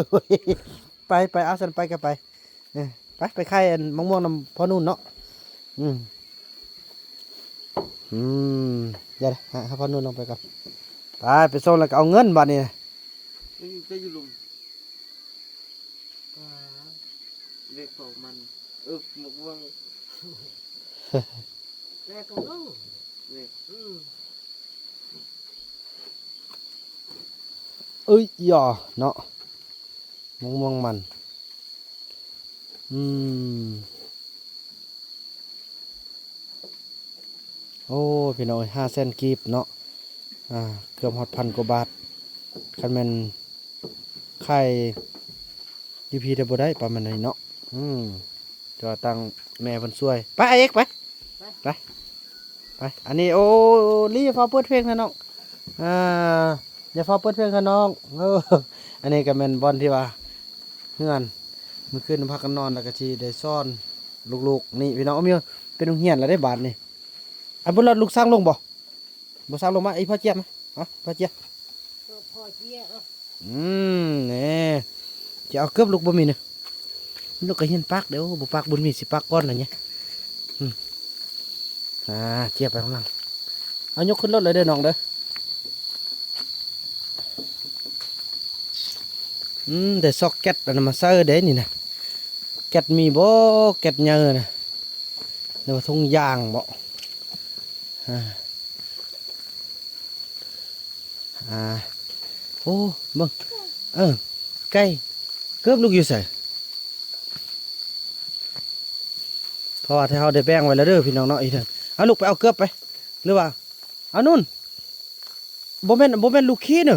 ໄປ ໄປ ເອົາ ຊັ້ນໄປກໍໄປ ເອີ ໄປ ໄປຂາຍອັນ ມະມ່ວງນຳພໍ່ນຸ່ນເນາະ ອືມ ອືມ ດຽວ ໃຫ້ ໃຫ້ພໍ່ນຸ່ນລົງໄປກ່ອນ ໄປ ໄປສົ່ງແລ້ວກໍເອົາເງິນບາດນີ້ນະ ໄປຢູ່ລຸ່ມ ອ່າ ເວກເຜົາມັນ ເອີ ໝາກມ່ວງ ແລກກໍເອົາ ນີ້ ອືມ ເອີຍ ຢ່າເນາະ ໝາກມ່ວງມັນ ອືມ. ໂອ້ ພີ່ນ້ອງເອີຍ ຫ້າແສນກີບເນາະ ອ່າ ເກືອບຮອດພັນກວ່າບາດ ຄັນແມ່ນຂາຍຢູ່ພີ້ແຕ່ບໍ່ໄດ້ປະມານນີ້ເນາະ ອືມ ແຕ່ວ່າທາງແມ່ເພິ່ນຊ່ວຍ ໄປ ອ້າຍເອັກ ໄປ ໄປ ໄປ ໄປ ອັນນີ້ ໂອ້ ລີ ຢ່າຟ້າວເປີດເພງນະນ້ອງ ອ່າ ຢ່າຟ້າວເປີດເພງນະນ້ອງ ເອີ ອັນນີ້ກໍແມ່ນບ່ອນທີ່ວ່າ ເຮືອນ ມື້ຄືນພາກັນນອນ ແລ້ວກໍຊິໄດ້ສອນລູກໆ ນີ້ພີ່ນ້ອງ ເອົາ ເປັນໂຮງຮຽນແລ້ວເດ້ບາດນີ້ ອັນບໍ່ລອດ ລູກຊ່າງລົງບໍ່? ບໍ່ຊ່າງລົງມາ ອີ່ພໍ່ເຈຍມາ ເອົາ ພໍ່ເຈຍ ພໍ່ເຈຍ ເອົາ ອືມ ແນ່ ຈະເອົາເກີບລູກບໍ່ມີນະ ລູກກໍຮຽນປາກເດ້ ບໍ່ປາກບຸນມີຊິປາກກ່ອນລະນີ້ ອືມ ອ່າ ເຈຍໄປກຳລັງ ເອົາ ຍົກຂຶ້ນລົດເລີຍເດີນ້ອງເດີ. ອືມ ໄດ້ຊອກແກັດອັນນັ້ນມາໃສ່ເດ້ນີ້ນະ ແກັດມີບໍ່ ແກັດໃຫຍ່ນະ ຫຼືວ່າຖົງຢາງບໍ ອ່າ ອ່າ ໂອ້ ເບິ່ງ ເອີ ໄກ່ ເກີບລູກຢູ່ໃສ? ເພາະວ່າຖ້າເຮົາໄດ້ແບ່ງໄວ້ແລ້ວເດີພີ່ນ້ອງເນາະ ອີກເທື່ອ ເອົາລູກໄປເອົາເກີບໄປ ຫຼືວ່າ ອານຸນ ບໍ່ແມ່ນ ບໍ່ແມ່ນລູກຂີ້ເນີ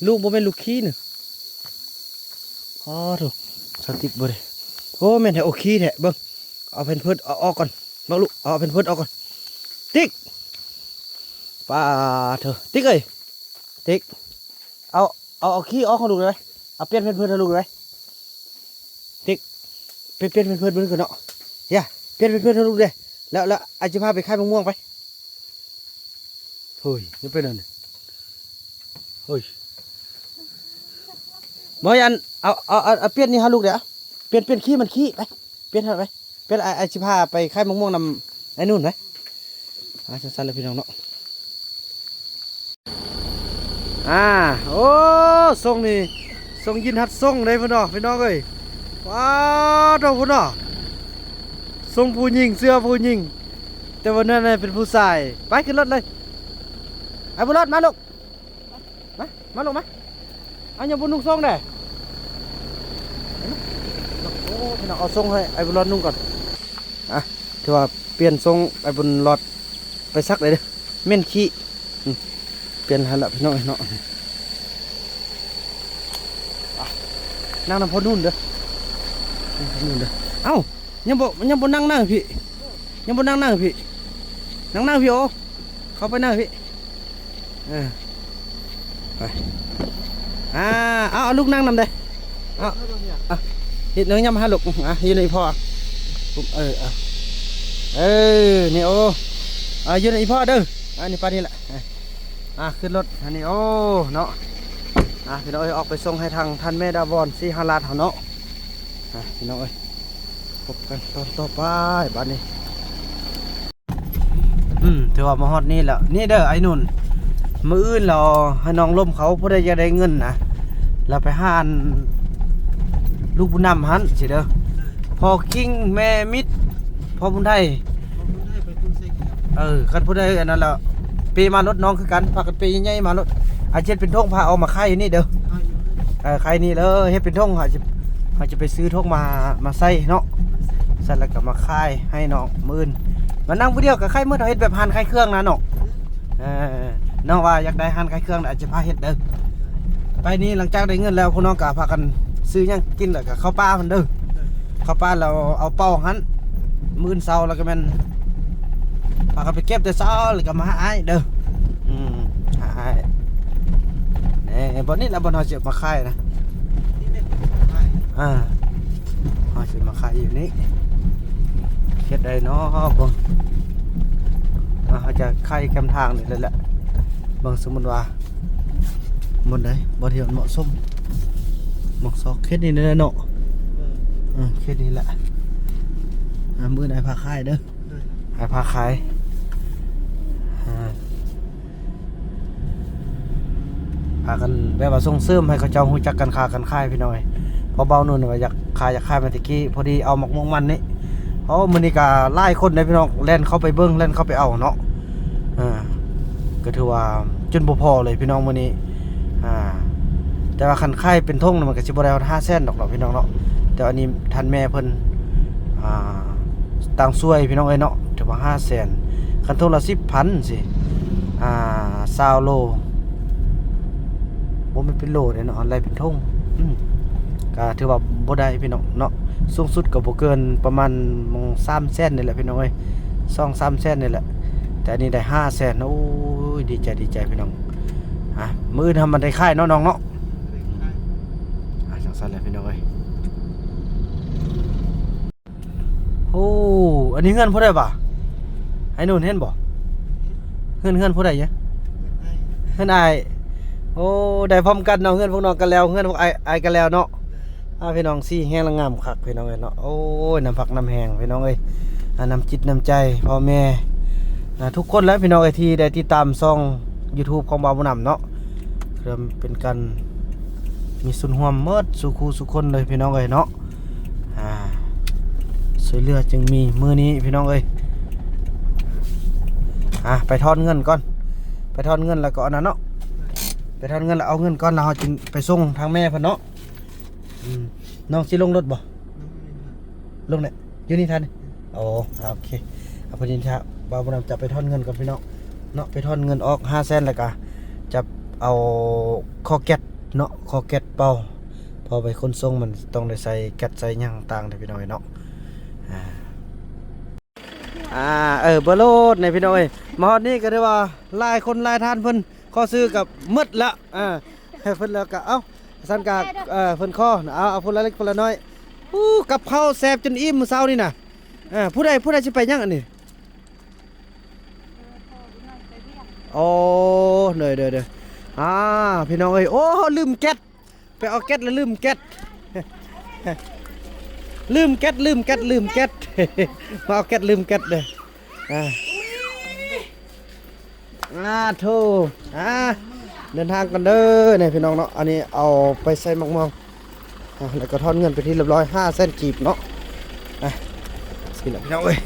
ລູກບໍ່ແມ່ນລູກຂີ້ເນີ ອໍ ໂທ້ ສະຕິກບໍ່ໄດ້ ໂອ້ ແມ່ນແທ້ ໂອຂີ້ແທ້ ເບິ່ງ ເອົາແພມເພີດອອກກ່ອນ ເບິ່ງລູກ ເອົາແພມເພີດອອກກ່ອນ ຕິກ ປາດໂທ້ ຕິກເອີຍ ຕິກ ເອົາ ເອົາ ເອົາຂີ້ອອກໃຫ້ລູກໄດ້ໄວ ເອົາປ່ຽນແພມເພີດໃຫ້ລູກໄດ້ໄວ ຕິກ ປ່ຽນ ປ່ຽນແພມເພີດເບິ່ງກ່ອນເນາະ ເຮຍ ປ່ຽນແພມເພີດໃຫ້ລູກເດ້ ແລ້ວ ແລ້ວອ້າຍຊິພາໄປຂາຍໝາກມ່ວງໄປ ເຮີ້ຍ ຍັງເປັນອັນນີ້ ເຮີ້ຍ ບໍ່ ອັນ ເອົາ ເອົາ ເອົາ ເອົາປ່ຽນນີ້ໃຫ້ລູກເດ້ ເອົາ ປ່ຽນ ປ່ຽນຂີ້ມັນຂີ້ໄປ ປ່ຽນຫັ້ນໄປ ປ່ຽນ ອ້າຍ ອ້າຍຊິພາໄປຂາຍໝາກມ່ວງນຳອ້າຍນຸ່ນໄປ. ອ່າ ຊັ້ນໆ ແຫຼະພີ່ນ້ອງເນາະ. ອ່າ ໂອ້ ຊົງນີ້ ຊົງຍິນຮັດຊົງເດ້ພຸ້ນເນາະ ພີ່ນ້ອງເອີຍ. ວ້າວ ໂທ້ ພຸ້ນເນາະ ຊົງຜູ້ຍິງ ເສື້ອຜູ້ຍິງ ແຕ່ວ່ານັ້ນເປັນຜູ້ຊາຍ. ໄປຂຶ້ນລົດເລີຍ ໄອ້ບຸນລອດ ມາລູກ ມາ ມາລູກມາ. ເອົາ ຍັງບໍ່ນຸ່ງຊົງເດ້. ໂອ້ ພີ່ນ້ອງ ເອົາຊົງໃຫ້ໄອ້ບຸນລອດນຸ່ງກ່ອນ. ອ່ະ ຖືວ່າປ່ຽນຊົງໄອ້ບຸນລອດໄປຊັກເລີຍເດີ້ ເໝັນຂີ້. ອືມ ປ່ຽນໃຫ້ລະພີ່ນ້ອງເນາະ. ອ່ະ ນັ່ງນຳພໍ່ນຸ່ນເດີ້ ນຳພໍ່ນຸ່ນເດີ້. ເອົ້າ ຍັງບໍ່ ຍັງບໍ່ນັ່ງ ນັ່ງພີ້ ຍັງບໍ່ນັ່ງ ນັ່ງພີ້ ນັ່ງ ນັ່ງພີ້. ໂອ້ ເຂົ້າໄປນັ່ງພີ້. ເອີ ໄປ ອ່າ ເອົາ ເອົາລູກນັ່ງນຳເດ້. ເອົາ ອ່ະ ເຮັດໜຍັງຫາລູກ ອ່ະ ຢູ່ໃນພໍ່. ເອີ ເອີ ເອີ ນີ້ ໂອ້ ອ່າ ຢູ່ໃນພໍ່ເດີ້. ອັນນີ້ປານນີ້ແຫຼະ. ອ່າ ຂຶ້ນລົດ ອັນນີ້ ໂອ້ ເນາະ. ອ່າ ພີ່ນ້ອງເອີຍ ອອກໄປສົ່ງໃຫ້ທາງທ່ານແມ່ດາວອນ ສີຫາລາດເຮົາເນາະ. ອ່າ ພີ່ນ້ອງເອີຍ ພົບກັນຕອນຕໍ່ໄປບາດນີ້. ອືມ ຖືວ່າມາຮອດນີ້ແລ້ວ ນີ້ເດີ້ ໄອ້ນຸ່ນ ມື້ອື່ນລາວໃຫ້ນ້ອງລົມເຂົາ ຜູ້ໃດຢາກໄດ້ເງິນນະ ລາວໄປຫາອັນລູກບຸນນຳຫັ້ນຊິເດີ້ ພໍ່ຄິງ ແມ່ມິດ ພໍ່ບຸນໄທ. ເອີ ຄັນຜູ້ໃດອັນນັ້ນລະ ເປມາລົດ ນ້ອງຄືກັນ ພາກັນເປໃຫຍ່ໆມາໂລດ. ອາດເຮັດເປັນຖົງ ພາເອົາມາຂາຍຢູ່ນີ້ເດີ້. ເອີ ຂາຍນີ້ເລີຍ ເຮັດເປັນຖົງ ເຮົາຈະ ເຮົາຈະໄປຊື້ຖົງມາ ມາໃສ່ເນາະ. ໃສ່ແລ້ວກໍມາຂາຍໃຫ້ນ້ອງມື້ອື່ນ. ມານັ່ງຜູ້ດຽວກໍຂາຍໝົດ ເຮົາເຮັດແບບຮ້ານຂາຍເຄື່ອງນະນ້ອງ. ເອີ ນ້ອງວ່າຢາກໄດ້ຮ້ານຂາຍເຄື່ອງ ອາດຈະພາເຮັດເດີ້. ໄປນີ້ ຫຼັງຈາກໄດ້ເງິນແລ້ວ ພວກນ້ອງກໍພາກັນຊື້ຫຍັງກິນ ແລ້ວກໍເຂົ້າປ່າພຸ້ນເດີ້. ເຂົ້າປ່າແລ້ວເອົາເປົາຫັ້ນ ມື້ອື່ນເຊົ້າແລ້ວກໍແມ່ນພາກັນໄປເກັບແຕ່ເຊົ້າ ແລ້ວກໍມາຫາອ້າຍເດີ້. ອືມ ຫາອ້າຍ. ເອີ ບ່ອນນີ້ລະ ບ່ອນເຮົາຊິມາຂາຍນະ. ອ່າ ເຮົາຊິມາຂາຍຢູ່ນີ້ ເຮັດໄດ້ເນາະ. ເບິ່ງ ອ່າ ເຮົາຈະຂາຍແຄມທາງນີ້ແຫຼະ. ເບິ່ງ ສົມມຸດວ່າ ບ່ອນໃດ ບ່ອນທີ່ມັນເໝາະສົມ ໝ່ອງຊອກ ເຂດນີ້ແຫຼະເນາະ. ເອີ ເຂດນີ້ແຫຼະ. ອ່າ ມື້ໜ້າພາຂາຍເດີ້ ໃຫ້ພາຂາຍ. ອ່າ ພາກັນແບບວ່າສົ່ງເສີມໃຫ້ເຂົາເຈົ້າຮູ້ຈັກການຄ້າການຂາຍ ພີ່ນ້ອງເອີຍ. ເພາະບ່າວນຸ່ນວ່າຢາກຂາຍ ຢາກຂາຍມາແຕ່ກີ້ ພໍດີເອົາໝາກມ່ວງມັນນີ້. ໂອ້ ມື້ນີ້ກໍຫຼາຍຄົນເດ້ພີ່ນ້ອງ ແລ່ນເຂົ້າໄປເບິ່ງ ແລ່ນເຂົ້າໄປເອົາເນາະ. ເອີ ກໍຖືວ່າຈົນບໍ່ພໍເລີຍພີ່ນ້ອງມື້ນີ້. ອ່າ ແຕ່ວ່າຄັນຂາຍເປັນຖົງນະ ມັນກໍຊິບໍ່ໄດ້ຮອດຫ້າແສນດອກເນາະ ພີ່ນ້ອງເນາະ. ແຕ່ອັນນີ້ທ່ານແມ່ເພິ່ນ ອ່າ ຕ່າງຊ່ວຍພີ່ນ້ອງເອີຍເນາະ ຖືວ່າຫ້າແສນ. ຄັນຖົງລະສິບພັນຊີ້ ອ່າ ຊາວໂລ ບໍ່ແມ່ນເປັນໂລເດ້ເນາະ ໄລ່ເປັນຖົງ. ອືມ ກໍຖືວ່າບໍ່ໄດ້ພີ່ນ້ອງເນາະ ສູງສຸດກໍບໍ່ເກີນປະມານສາມແສນນີ້ແຫຼະ ພີ່ນ້ອງເອີຍ ສອງສາມແສນນີ້ແຫຼະ. ແຕ່ອັນນີ້ໄດ້ຫ້າແສນ. ໂອ້ຍ ດີໃຈ ດີໃຈພີ່ນ້ອງ. ອ່ະ ມື້ອື່ນເຮົາມັນໄດ້ຂາຍເນາະນ້ອງເນາະ. ອ່າ ຈັ່ງຊັ້ນແຫຼະພີ່ນ້ອງເອີຍ. ໂອ້ ອັນນີ້ເຮືອນຜູ້ໃດຫວາ? ໄອ້ໜູນເຫັນບໍ່? ເຮືອນ ເຮືອນຜູ້ໃດ? ເຮືອນອ້າຍ. ໂອ້ ໄດ້ພ້ອມກັນເນາະ ເຮືອນພວກນ້ອງກໍແລ້ວ ເຮືອນພວກອ້າຍ ອ້າຍກໍແລ້ວເນາະ. ອ່າ ພີ່ນ້ອງ ສີແຮງລະງາມຄັກພີ່ນ້ອງເອີຍເນາະ. ໂອ້ຍ ນ້ຳພັກນ້ຳແຮງພີ່ນ້ອງເອີຍ ອ່າ ນ້ຳຈິດນ້ຳໃຈພໍ່ແມ່ນະ ທຸກຄົນແຫຼະພີ່ນ້ອງເອີຍ ທີ່ໄດ້ຕິດຕາມຊ່ອງຢູທູບຂອງບ່າວບຸນນຳເນາະ. ເພື່ອເປັນການມີສ່ວນຮ່ວມໝົດສູ່ຄູ່ສູ່ຄົນເລີຍພີ່ນ້ອງເອີຍເນາະ. ອ່າ ຊ່ວຍເຫຼືອຈຶ່ງມີມື້ນີ້ພີ່ນ້ອງເອີຍ. ອ່າ ໄປທອນເງິນກ່ອນ ໄປທອນເງິນແລ້ວກໍອັນນັ້ນເນາະ ໄປທອນເງິນແລ້ວເອົາເງິນກ່ອນ ແລ້ວເຮົາຈຶ່ງໄປສົ່ງທາງແມ່ເພິ່ນເນາະ. ອືມ ນ້ອງຊິລົງລົດບໍ່? ລົງແຫຼະ ຢູ່ນີ້ທ່ານ. ໂອ້ ໂອເຄ ເອົາ ພໍດີຖ້າບ່າວບຸນນຳຈະໄປທອນເງິນກ່ອນພີ່ນ້ອງເນາະ ໄປທອນເງິນອອກຫ້າແສນ ແລ້ວກະຈະເອົາຄໍແກັດເນາະ ຄໍແກັດເປົ່າ ເພາະໄປຂົນສົ່ງມັນຕ້ອງໄດ້ໃສ່ແກັດໃສ່ຫຍັງຕ່າງເດ້ພີ່ນ້ອງເອີຍເນາະ. ອ່າ ອ່າ ເອີ ບໍ່ໂລດນີ້ພີ່ນ້ອງເອີຍ ມາຮອດນີ້ກໍຖືວ່າຫຼາຍຄົນຫຼາຍທ່ານເພິ່ນຂໍຊື້ກໍໝົດລະ. ອ່າ ໃຫ້ເພິ່ນແລ້ວກໍເອົາ ຊັ້ນກໍ ເອີ ເພິ່ນຂໍ ເອົາ ເອົາຜູ້ລະເລັກຜູ້ລະນ້ອຍ. ອູ້ ກັບເຂົ້າແຊບຈົນອີ່ມມື້ເຊົ້ານີ້ນະ. ເອີ ຜູ້ໃດ ຜູ້ໃດຊິໄປຫຍັງອັນນີ້? ໂອ້ ໂດຍໆໆ. ອ່າ ພີ່ນ້ອງເອີຍ ໂອ້ ລືມແກັດ ໄປເອົາແກັດແລ້ວລືມແກັດ. ອ່າ ລືມແກັດ ລືມແກັດ ລືມແກັດ ມາເອົາແກັດ ລືມແກັດເດີ້. ອ່າ ອ່າ ໂທ ອ່າ ເດີນທາງກັນເດີ້ ນີ້ພີ່ນ້ອງເນາະ. ອັນນີ້ເອົາໄປໃສ່ໝາກມ່ວງ ອ່າ ແລ້ວກໍທອນເງິນເປັນທີ່ຮຽບຮ້ອຍ ຫ້າແສນກີບເນາະ. ອ່າ ນີ້ແຫຼະພີ່ນ້ອງເອີຍ.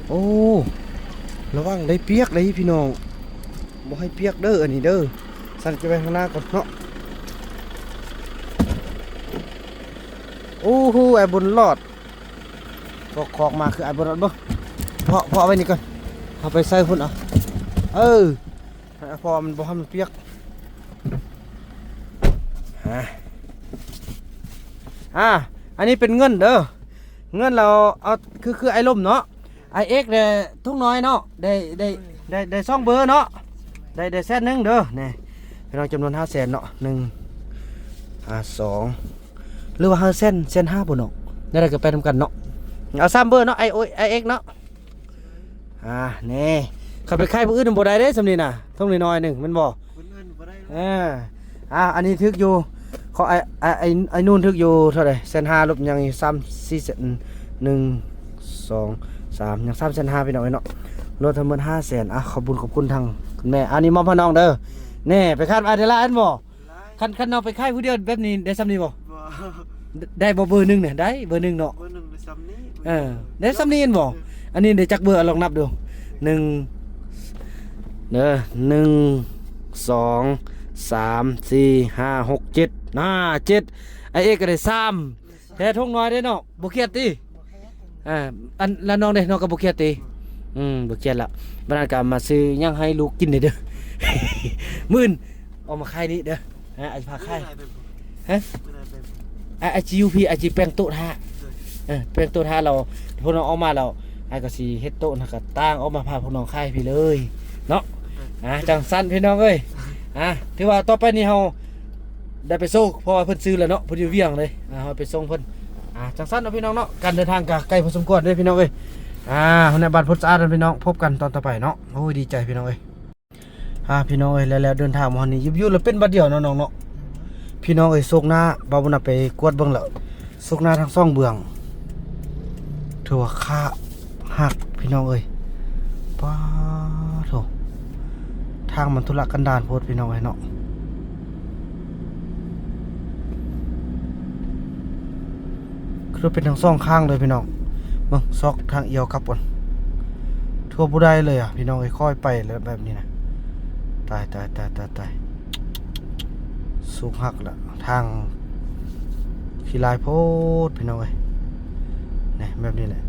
ໂອ້ ລະວັງໄດ້ປຽກເດ້ພີ່ນ້ອງ ບໍ່ໃຫ້ປຽກເດີ້ ອັນນີ້ເດີ້. ສັນຈະໄປທາງໜ້າກ່ອນເນາະ. ໂອ້ໂຫ ອ້າຍບຸນລອດ ພວກຄອກມາຄືອ້າຍບໍ່ລອດບໍ່. ເພາະ ເພາະໄວ້ນີ້ກ່ອນ ເອົາໄປໃສ່ພຸ້ນເອົາ. ເອີ ເພາະວ່າມັນບໍ່ໃຫ້ມັນປຽກ. ອ່າ ອ່າ ອັນນີ້ເປັນເງິນເດີ້ ເງິນລາວເອົາ ຄື ຄືອ້າຍລົມເນາະ ອ້າຍເອກໄດ້ຖົງນ້ອຍເນາະ ໄດ້ ໄດ້ ໄດ້ ໄດ້ສອງເບີເນາະ ໄດ້ ໄດ້ແສນໜຶ່ງເດີ້. ນີ້ພີ່ນ້ອງ ຈຳນວນຫ້າແສນເນາະ ໜຶ່ງ ອ່າ ສອງ ຫຼືວ່າຫ້າແສນ ແສນຫ້າບໍ່ເນາະ ແນວໃດກໍໄປນຳກັນເນາະ. ເອົາສາມເບີເນາະ ອ້າຍໂອ້ຍ ອ້າຍເອກເນາະ. ອ່າ ນີ້ ຄັນໄປຂາຍຜູ້ອື່ນມັນບໍ່ໄດ້ເດ້ ສ່ຳນີ້ນະ ຖົງນ້ອຍໆໜຶ່ງແມ່ນບໍ່? ຄົນອື່ນບໍ່ໄດ້. ເອີ ອ່າ ອັນນີ້ຖືກຢູ່ ຂອງອ້າຍ ອ້າຍ ອ້າຍ ອ້າຍນູນຖືກຢູ່ເທົ່າໃດ? ແສນຫ້າ ລົບຫຍັງອີກ ສາມ ສີ່ແສນ ໜຶ່ງ ສອງ ສາມ ຍັງສາມແສນຫ້າພີ່ນ້ອງເອີຍເນາະ. ລວມທັງໝົດຫ້າແສນ. ອ່າ ຂອບບຸນຂອບຄຸນທາງຄຸນແມ່. ອັນນີ້ມອບໃຫ້ນ້ອງເດີ້. ແນ່ ໄປຄາດວ່າໄດ້ຫຼາຍແມ່ນບໍ່? ຄັນ ຄັນນ້ອງໄປຂາຍຜູ້ດຽວແບບນີ້ໄດ້ສ່ຳນີ້ບໍ່? ບໍ່ ໄດ້ບໍ່ເບີໜຶ່ງນີ້? ໄດ້ເບີໜຶ່ງເນາະ ເບີໜຶ່ງໄດ້ສ່ຳນີ້. ເອີ ໄດ້ສ່ຳນີ້ແມ່ນບໍ່? ເອີ ອັນນີ້ໄດ້ຈັກເບີ ລອງນັບດູ. ໜຶ່ງ ເດີ ໜຶ່ງ ສອງ ສາມ ສີ່ ຫ້າ ຫົກ ເຈັດ ອ່າ ເຈັດ ອ້າຍເອກກໍໄດ້ສາມ. ແທ້ຖົງນ້ອຍເດ້ເນາະ ບໍ່ຄຽດຕິ? ອ່າ ອັນ ແລ້ວນ້ອງເດ້ ນ້ອງກໍບໍ່ຄຽດຕິ? ອືມ ບໍ່ຄຽດລະ. ບາດນັ້ນກໍມາຊື້ຫຍັງໃຫ້ລູກກິນເດີ້ ມື້ອື່ນເອົາມາຂາຍນີ້ເດີ້. ອ່າ ອາດຈະພາຂາຍ ຮະ ອາດຈະຢູ່ພີ້ ອາດຈະແປງໂຕະຖ້າ. ເອີ ແປງໂຕະຖ້າແລ້ວ ພວກນ້ອງອອກມາແລ້ວ ອ້າຍກໍຊິເຮັດໂຕະ ແລ້ວກໍຕ່າງອອກມາພາພວກນ້ອງຂາຍພີ້ເລີຍເນາະ. ອ່າ ຈັ່ງຊັ້ນພີ່ນ້ອງເອີຍ. ອ່າ ຖືວ່າຕໍ່ໄປນີ້ເຮົາ ໄດ້ໄປສົ່ງ ເພາະວ່າເພິ່ນຊື້ແລ້ວເນາະ ເພິ່ນຢູ່ວຽງເດ້. ອ່າ ເຮົາໄປສົ່ງເພິ່ນ. ອ່າ ຈັ່ງຊັ້ນເນາະພີ່ນ້ອງເນາະ ການເດີນທາງກໍໄກພໍສົມຄວນເດ້ພີ່ນ້ອງເອີຍ. ອ່າ ຮອດບ້ານໂພນສະອາດແລ້ວພີ່ນ້ອງ ພົບກັນຕອນຕໍ່ໄປເນາະ. ໂອ້ຍ ດີໃຈພີ່ນ້ອງເອີຍ. ອ່າ ພີ່ນ້ອງເອີຍ ແລ້ວ ແລ້ວເດີນທາງມາຮອດນີ້ ຢູ່ໆແລ້ວເປັນບາດດຽວເນາະນ້ອງເນາະ. ພີ່ນ້ອງເອີຍ ໂຊກໜ້າ ບ່າວບຸນນຳໄປກວດເບິ່ງແລ້ວ ໂຊກໜ້າທັງສອງເບື້ອງ ຖືວ່າຂາຫັກພີ່ນ້ອງເອີຍ. ປາໂທ້ ທາງມັນທຸລະກັນດານໂພດພີ່ນ້ອງເອີຍເນາະ. ຄືເປັນທັງສອງຂ້າງເລີຍພີ່ນ້ອງ. ເບິ່ງ ຊອກທາງອຽວກັບກ່ອນ ທົ່ວບໍ່ໄດ້ເລີຍອະພີ່ນ້ອງເອີຍ. ຄ່ອຍໄປແລ້ວແບບນີ້ນະ ຕາຍ ຕາຍ ຕາຍ ຕາຍ ຕາຍ. ສູກຫັກລະ ທາງຂີ້ລາຍໂພດພີ່ນ້ອງເອີຍ. ນີ້ ແບບນີ້ແຫຼະ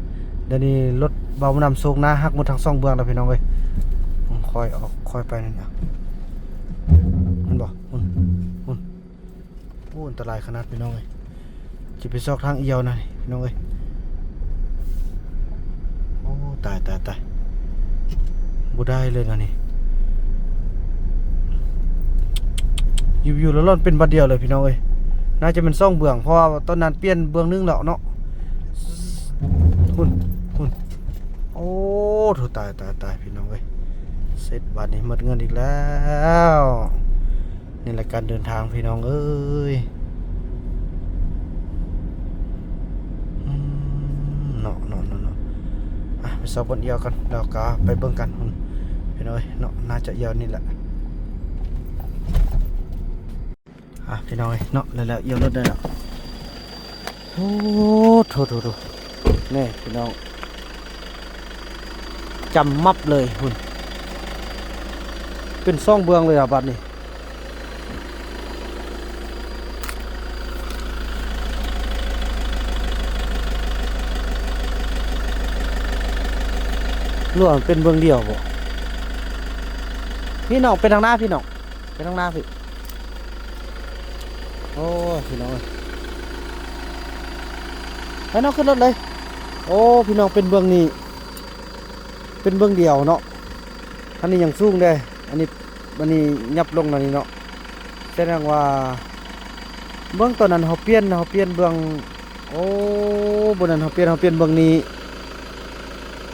ດຽວນີ້ລົດເບົານຳໂຊກໜ້າຫັກໝົດທັງສອງເບື້ອງແລ້ວພີ່ນ້ອງເອີຍ. ອືມ ຄ່ອຍອອກ ຄ່ອຍໄປນັ້ນນະ ເຫັນບໍ່? ພຸ້ນ ພຸ້ນ. ໂອ້ ອັນຕະລາຍຂະໜາດພີ່ນ້ອງເອີຍ. ຈະໄປຊອກທາງອຽວນະພີ່ນ້ອງເອີຍ. ໂອ້ ຕາຍ ຕາຍ ຕາຍ ບໍ່ໄດ້ເລີຍນະນີ້. ຢູ່ໆລະລ່ອນເປັນບາດດຽວເລີຍພີ່ນ້ອງເອີຍ. ໜ້າຈະແມ່ນສອງເບື້ອງ ເພາະວ່າຕອນນັ້ນປ່ຽນເບື້ອງໜຶ່ງແລ້ວເນາະ. ພຸ້ນ ພຸ້ນ. ໂອ້ ໂທ້ ຕາຍ ຕາຍ ຕາຍ ພີ່ນ້ອງເອີຍ. ເສັດບາດນີ້ ໝົດເງິນອີກແລ້ວ. ນີ້ແຫຼະການເດີນທາງພີ່ນ້ອງເອີຍ. ອືມ ເນາະ ເນາະ ເນາະ ເນາະ. ອ່ະ ໄປຊອກບ່ອນອຽວກ່ອນ ແລ້ວກໍໄປເບິ່ງກັນພຸ້ນພີ່ນ້ອງເອີຍເນາະ. ໜ້າຈະອຽວນີ້ແຫຼະ. ອ່ະ ພີ່ນ້ອງເອີຍເນາະ ແລ້ວ ແລ້ວ ອຽວລົດໄດ້ແລ້ວ. ໂອ້ ໂທ້ ໂທ້ ໂທ້ ນີ້ພີ່ນ້ອງ ຈຳມັບເລີຍພຸ້ນ. ເປັນສອງເບື້ອງເລີຍອະບາດນີ້. ຫຼືວ່າມັນເປັນເບື້ອງດຽວບໍ? ພີ່ນ້ອງ ໄປທາງໜ້າພີ່ນ້ອງ ໄປທາງໜ້າພີ່. ໂອ້ຍ ພີ່ນ້ອງເອີຍ ໄປນ້ອງ ຂຶ້ນລົດເລີຍ. ໂອ້ ພີ່ນ້ອງ ເປັນເບື້ອງນີ້ ເປັນເບື້ອງດຽວເນາະ. ອັນນີ້ຍັງສູງເດ້ ອັນນີ້ ອັນນີ້ຫຍັບລົງອັນນີ້ເນາະ. ສະແດງວ່າເບື້ອງຕອນນັ້ນເຮົາປ່ຽນ ເຮົາປ່ຽນເບື້ອງ ໂອ້ ບ່ອນນັ້ນເຮົາປ່ຽນ ເຮົາປ່ຽນເບື້ອງນີ້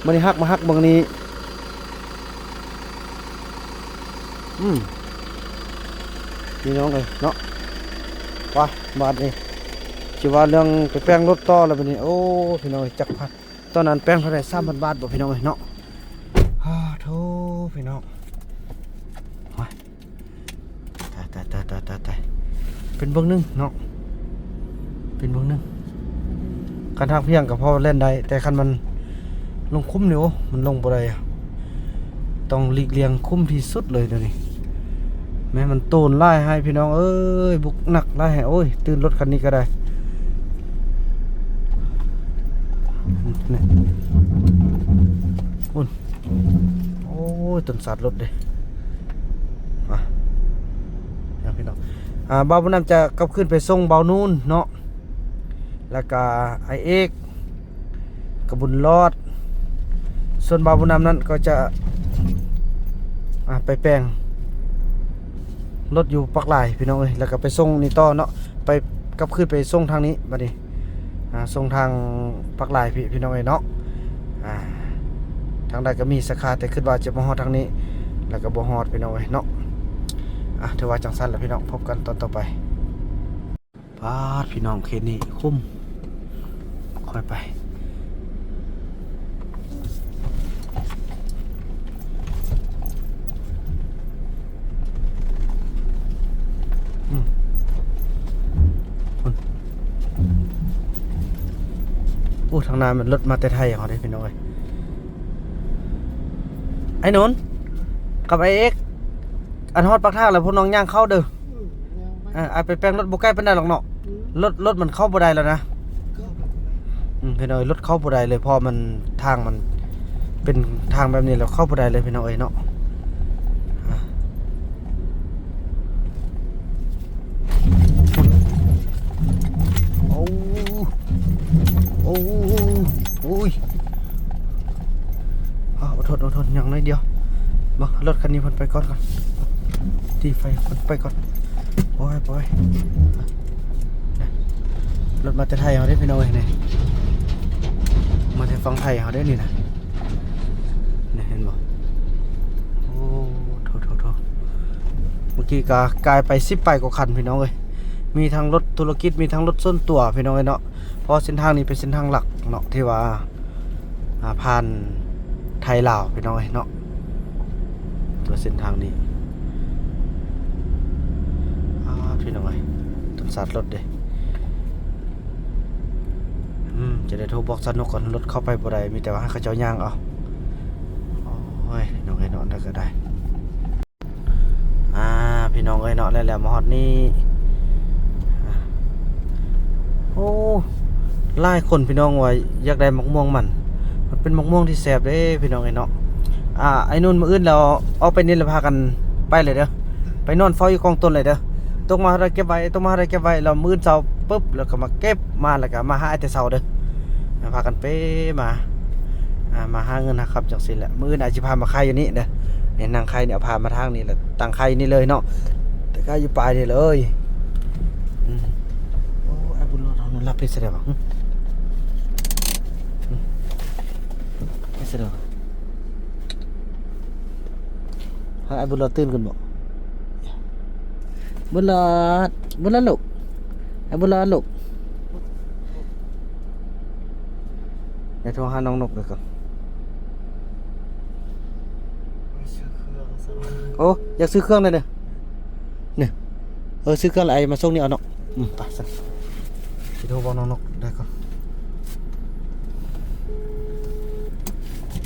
ບາດນີ້ຫັກມາຫັກເບື້ອງນີ້. ອືມ ພີ່ນ້ອງເອີຍເນາະ. ໄປ ບາດນີ້ ຊິວ່າເລື່ອງໄປແປງລົດຕໍ່ແລ້ວບັດນີ້. ໂອ້ ພີ່ນ້ອງເອີຍ ຈັກພັນ ຕອນນັ້ນແປງເທົ່າໃດ? ສາມພັນບາດບໍ່ ພີ່ນ້ອງເອີຍເນາະ. ອ້າໂທ້ ພີ່ນ້ອງ ໂອ້ຍ ຕາຍ ຕາຍ ຕາຍ ຕາຍ ຕາຍ ເປັນເບື້ອງໜຶ່ງເນາະ ເປັນເບື້ອງໜຶ່ງ. ຄັນທາງພຽງກໍພໍແລ່ນໄດ້ ແຕ່ຄັນມັນລົງຂຸມນີ້ ໂອ້ ມັນລົງບໍ່ໄດ້ ຕ້ອງຫຼີກລ່ຽງຂຸມທີ່ສຸດເລີຍດຽວນີ້. ແມ່ນມັນໂຕນຫຼາຍໃຫ້ ພີ່ນ້ອງເອີຍ ບຸກໜັກຫຼາຍໃຫ້. ໂອ້ຍ ຕື່ນລົດຄັນນີ້ກໍໄດ້ ນີ້ ໂອ້ຍ ໂອ້ຍ ຕົ້ນສາດລົດເດ້. ອ່ະ ພີ່ນ້ອງ ອ່າ ບ່າວບຸນນຳຈະກັບຄືນໄປສົ່ງບ່າວນູນເນາະ ແລ້ວກະອ້າຍເອກ ກະບຸນລອດ. ສ່ວນບ່າວບຸນນຳນັ້ນກໍຈະ ອ່າ ໄປແປງລົດຢູ່ປາກລາຍ ພີ່ນ້ອງເອີຍ ແລ້ວກໍໄປສົ່ງນີ້ຕໍ່ເນາະ ໄປ ກັບຄືນໄປສົ່ງທາງນີ້ບັດນີ້ ອ່າ ສົ່ງທາງປາກລາຍພີ້ ພີ່ນ້ອງເອີຍເນາະ. ອ່າ ທາງໃດກໍມີສາຂາ ແຕ່ຄິດວ່າຈະມາຮອດທາງນີ້ ແລ້ວກໍບໍ່ຮອດ ພີ່ນ້ອງເອີຍເນາະ. ອ່າ ຖືວ່າຈັ່ງຊັ້ນລະ ພີ່ນ້ອງ ພົບກັນຕອນຕໍ່ໄປ. ປາດ ພີ່ນ້ອງ ເຂດນີ້ຂຸມ ຄ່ອຍໄປ. ອືມ ພຸ້ນ ໂອ້ ທາງໜ້າມັນລົດມາແຕ່ໄທເຮົາເດ້ ພີ່ນ້ອງເອີຍ. ໄອ້ໜູນ ກັບໄອ້ເອກ ອັນຮອດປາກທາງແລ້ວ ພວກນ້ອງຍ່າງເຂົ້າເດີ. ອືມ ເອີ ໄອ້ໄປແປງລົດບໍ່ໄກປານໃດດອກເນາະ. ອືມ ລົດ ລົດມັນເຂົ້າບໍ່ໄດ້ແລ້ວນະ. ອືມ ພີ່ນ້ອງເອີຍ ລົດເຂົ້າບໍ່ໄດ້ເລີຍ ເພາະມັນ ທາງມັນເປັນທາງແບບນີ້ແລ້ວ ເຂົ້າບໍ່ໄດ້ເລີຍ ພີ່ນ້ອງເອີຍເນາະ. ອ່າ ໂອ້ ໂອ້ ໂອ້ຍ ອ້າວ ອົດທົນ ອົດທົນ ຍັງໜ້ອຍດຽວ. ມາ ລົດຄັນນີ້ເພິ່ນໄປກ່ອນກ່ອນ ຕີໄຟເພິ່ນໄປກ່ອນ. ໂອ້ຍ ໂອ້ຍ ລົດມາແຕ່ໄທເຮົາເດ້ ພີ່ນ້ອງເອີຍ ນີ້ ມາແຕ່ຝັ່ງໄທເຮົາເດ້ນີ້ນະ. ນີ້ເຫັນບໍ່? ໂອ້ ໂຖ ໂຖ ໂຖ ເມື່ອກີ້ກໍກາຍໄປສິບປາຍກວ່າຄັນ ພີ່ນ້ອງເອີຍ ມີທັງລົດທຸລະກິດ ມີທັງລົດສ່ວນຕົວ ພີ່ນ້ອງເອີຍເນາະ. ເພາະເສັ້ນທາງນີ້ເປັນເສັ້ນທາງຫຼັກເນາະ ທີ່ວ່າ ອ່າ ຜ່ານໄທລາວ ພີ່ນ້ອງເອີຍເນາະ ຕົວເສັ້ນທາງນີ້. ອ້າ ພີ່ນ້ອງເອີຍ ຕ້ອງສາດລົດເດ້. ອືມ ຈະໄດ້ໂທບອກຊາວນົກກ່ອນ ລົດເຂົ້າໄປບໍ່ໄດ້ ມີແຕ່ວ່າໃຫ້ເຂົາເຈົ້າຍ່າງເອົາ. ໂອ້ຍ ນ້ອງເອີຍເນາະ ນັ້ນກໍໄດ້. ອ່າ ພີ່ນ້ອງເອີຍເນາະ ແລ້ວ ແລ້ວມາຮອດນີ້ ໂອ້ ຫຼາຍຄົນ ພີ່ນ້ອງ ວ່າຢາກໄດ້ໝາກມ່ວງມັນ ມັນເປັນໝາກມ່ວງທີ່ແຊບເດ້ ພີ່ນ້ອງເອີຍເນາະ. ອ່າ ໄອ້ໜູນ ມື້ອື່ນແລ້ວອອກໄປນີ້ແລ້ວພາກັນໄປເລີຍເດີ ໄປນອນເຝົ້າຢູ່ກອງຕົ້ນເລີຍເດີ. ຕົກມາເທົ່າໃດເກັບໄວ້ ຕົກມາເທົ່າໃດເກັບໄວ້ ແລ້ວມື້ອື່ນເຊົ້າປຶບ ແລ້ວກໍມາເກັບມາ ແລ້ວກໍມາຫາອ້າຍແຕ່ເຊົ້າເດີ. ພາກັນເປ້ມາ ອ່າ ມາຫາເງິນຫາຄຳຈັ່ງຊີ້ແຫຼະ. ມື້ອື່ນອ້າຍຊິພາມາຂາຍຢູ່ນີ້ເດີ ນີ້ນັ່ງຂາຍນີ້ ເອົາຜ້າມາທາງນີ້ ແລ້ວຕັ້ງຂາຍຢູ່ນີ້ເລີຍເນາະ ແຕ່ຂາຍຢູ່ປາຍນີ້ເລີຍ. ອືມ ໂອ້ ອ້າຍບຸນຫຼອດເຮົານັ້ນຫຼັບເຮັດຊະໄດວະ? ຫຶ ເຮັດຊະໄດວະ? ໃຫ້ອ້າຍບຸນຫຼອດຕື່ນກ່ອນບໍ? ບຸນຫຼອດ ບຸນຫຼອດລູກ ອ້າຍບຸນຫຼອດລູກ. ໄປໂທຫານ້ອງນົກເດີກ່ອນ. ໄປຊື້ເຄື່ອງຊະ. ໂອ້ ຢາກຊື້ເຄື່ອງແດ່ເດີ ນີ້ ເອີ ຊື້ເຄື່ອງແລ້ວອ້າຍມາສົ່ງນີ້ເອົາເນາະ. ອືມ ໄປຊັ້ນ ຊິໂທບອກນ້ອງນົກໄດ້ກ່ອນ.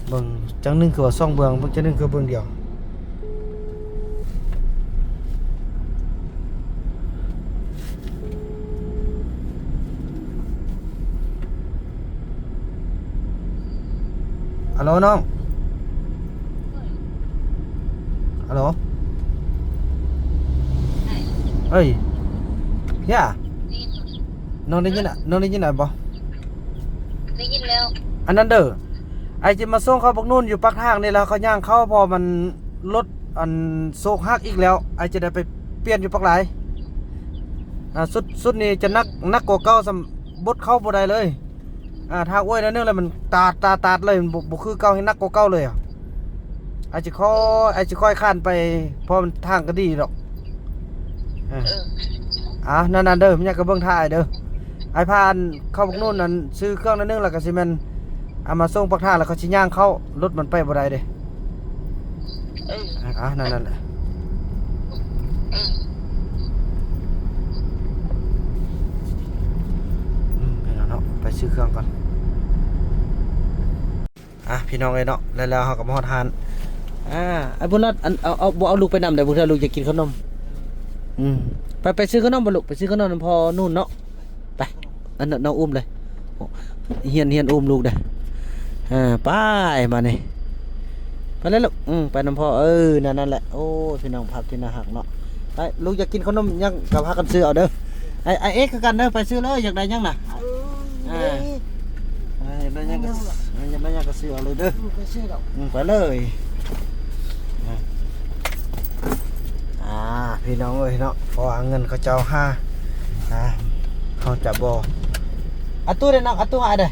ເບິ່ງຈັ່ງໜຶ່ງຄືວ່າສອງເບື້ອງ ເບິ່ງຈັ່ງໜຶ່ງຄືເບື້ອງດຽວ. ອາໂຫຼນ້ອງ ອາໂຫຼ ເອີຍ ຢ່າ ນ້ອງໄດ້ຍິນ ນ້ອງໄດ້ຍິນອ້າຍບໍ່? ໄດ້ຍິນແລ້ວ. ອັນນັ້ນເດີ ອ້າຍຈະມາສົ່ງເຂົາບັກນູນຢູ່ປາກທາງນີ້ລະ ເຂົາຍ່າງເຂົ້າ ເພາະມັນລົດອັນໂຊກຫັກອີກແລ້ວ ອ້າຍຈະໄດ້ໄປປ່ຽນຢູ່ປາກລາຍ. ອ່າ ຊຸດ ຊຸດນີ້ຈະໜັກ ໜັກກວ່າເກົ່າຊ້ຳ ບົດເຂົ້າບໍ່ໄດ້ເລີຍ. ອ່າ ຖ້າອວຍໜ້ອຍໜຶ່ງແລ້ວມັນຕາດ ຕາດ ຕາດເລີຍ ມັນບໍ່ ບໍ່ຄືເກົ່າ ແຮງໜັກກວ່າເກົ່າເລີຍ. ອ້າຍຊິຄ່ອຍ ອ້າຍຊິຄ່ອຍຄານໄປ ເພາະມັນທາງກໍດີດອກ. ເອີ ເອີ ອ່າ ນັ້ນໆເດີ ມີຫຍັງກໍເບິ່ງຖ້າອ້າຍເດີ. ອ້າຍພາອັນເຂົ້າບັກນູນນັ້ນ ຊື້ເຄື່ອງໜ້ອຍໜຶ່ງ ແລ້ວກໍຊິແມ່ນເອົາມາສົ່ງປາກທາງ ແລ້ວເຂົາຊິຍ່າງເຂົ້າ ລົດມັນໄປບໍ່ໄດ້ເດ້. ເອີ ອ່າ ນັ້ນ ນັ້ນແຫຼະ. ອືມ ອືມ ໄປແລ້ວເນາະ ໄປຊື້ເຄື່ອງກ່ອນ. ອ່ະ ພີ່ນ້ອງເອີຍເນາະ ແລ້ວ ແລ້ວເຮົາກໍມາຮອດຮ້ານ. ອ່າ ອ້າຍບຸນລອດ ອັນ ເອົາ ເອົາ ບໍ່ເອົາລູກໄປນຳເດ້ ບໍ່ເທື່ອລູກຢາກກິນຂະໜົມ. ອືມ ໄປ ໄປຊື້ຂະໜົມບໍ່ລູກ ໄປຊື້ຂະໜົມນຳພໍ່ນູນເນາະ. ໄປ ອັນ ນ້ອງ ນ້ອງອຸ້ມເລີຍ ຮຽນ ຮຽນອຸ້ມລູກເດີ້. ອ່າ ໄປ ມານີ້ ໄປເລີຍລູກ. ອືມ ໄປນຳພໍ່. ເອີ ນັ້ນ ນັ້ນແຫຼະ. ໂອ້ຍ ພີ່ນ້ອງ ພາບທີ່ໜ້າຮັກເນາະ. ໄປ ລູກຢາກກິນຂະໜົມຫຍັງກໍພາກັນຊື້ເອົາເດີ້. ໄອ້ ໄອ້ເອກຄືກັນເດີ້ ໄປຊື້ເລີຍ ຢາກໄດ້ຫຍັງນະ. ເອີ ອ່າ ເອີ ຢາກໄດ້ຫຍັງກໍ ເອີ ຢາກໄດ້ຫຍັງກໍຊື້ເອົາເລີຍເດີ້. ອືມ ໄປຊື້ດອກ. ອືມ ໄປເລີຍ. ອ່າ ອ່າ ພີ່ນ້ອງເອີຍເນາະ ເພາະວ່າເງິນເຂົາເຈົ້າຫາ ອ່າ ເຮົາຈະບໍ່ ອາ ຕູ້ເດ້ນ້ອງ ອາ ຕູ້ຫາເດ້.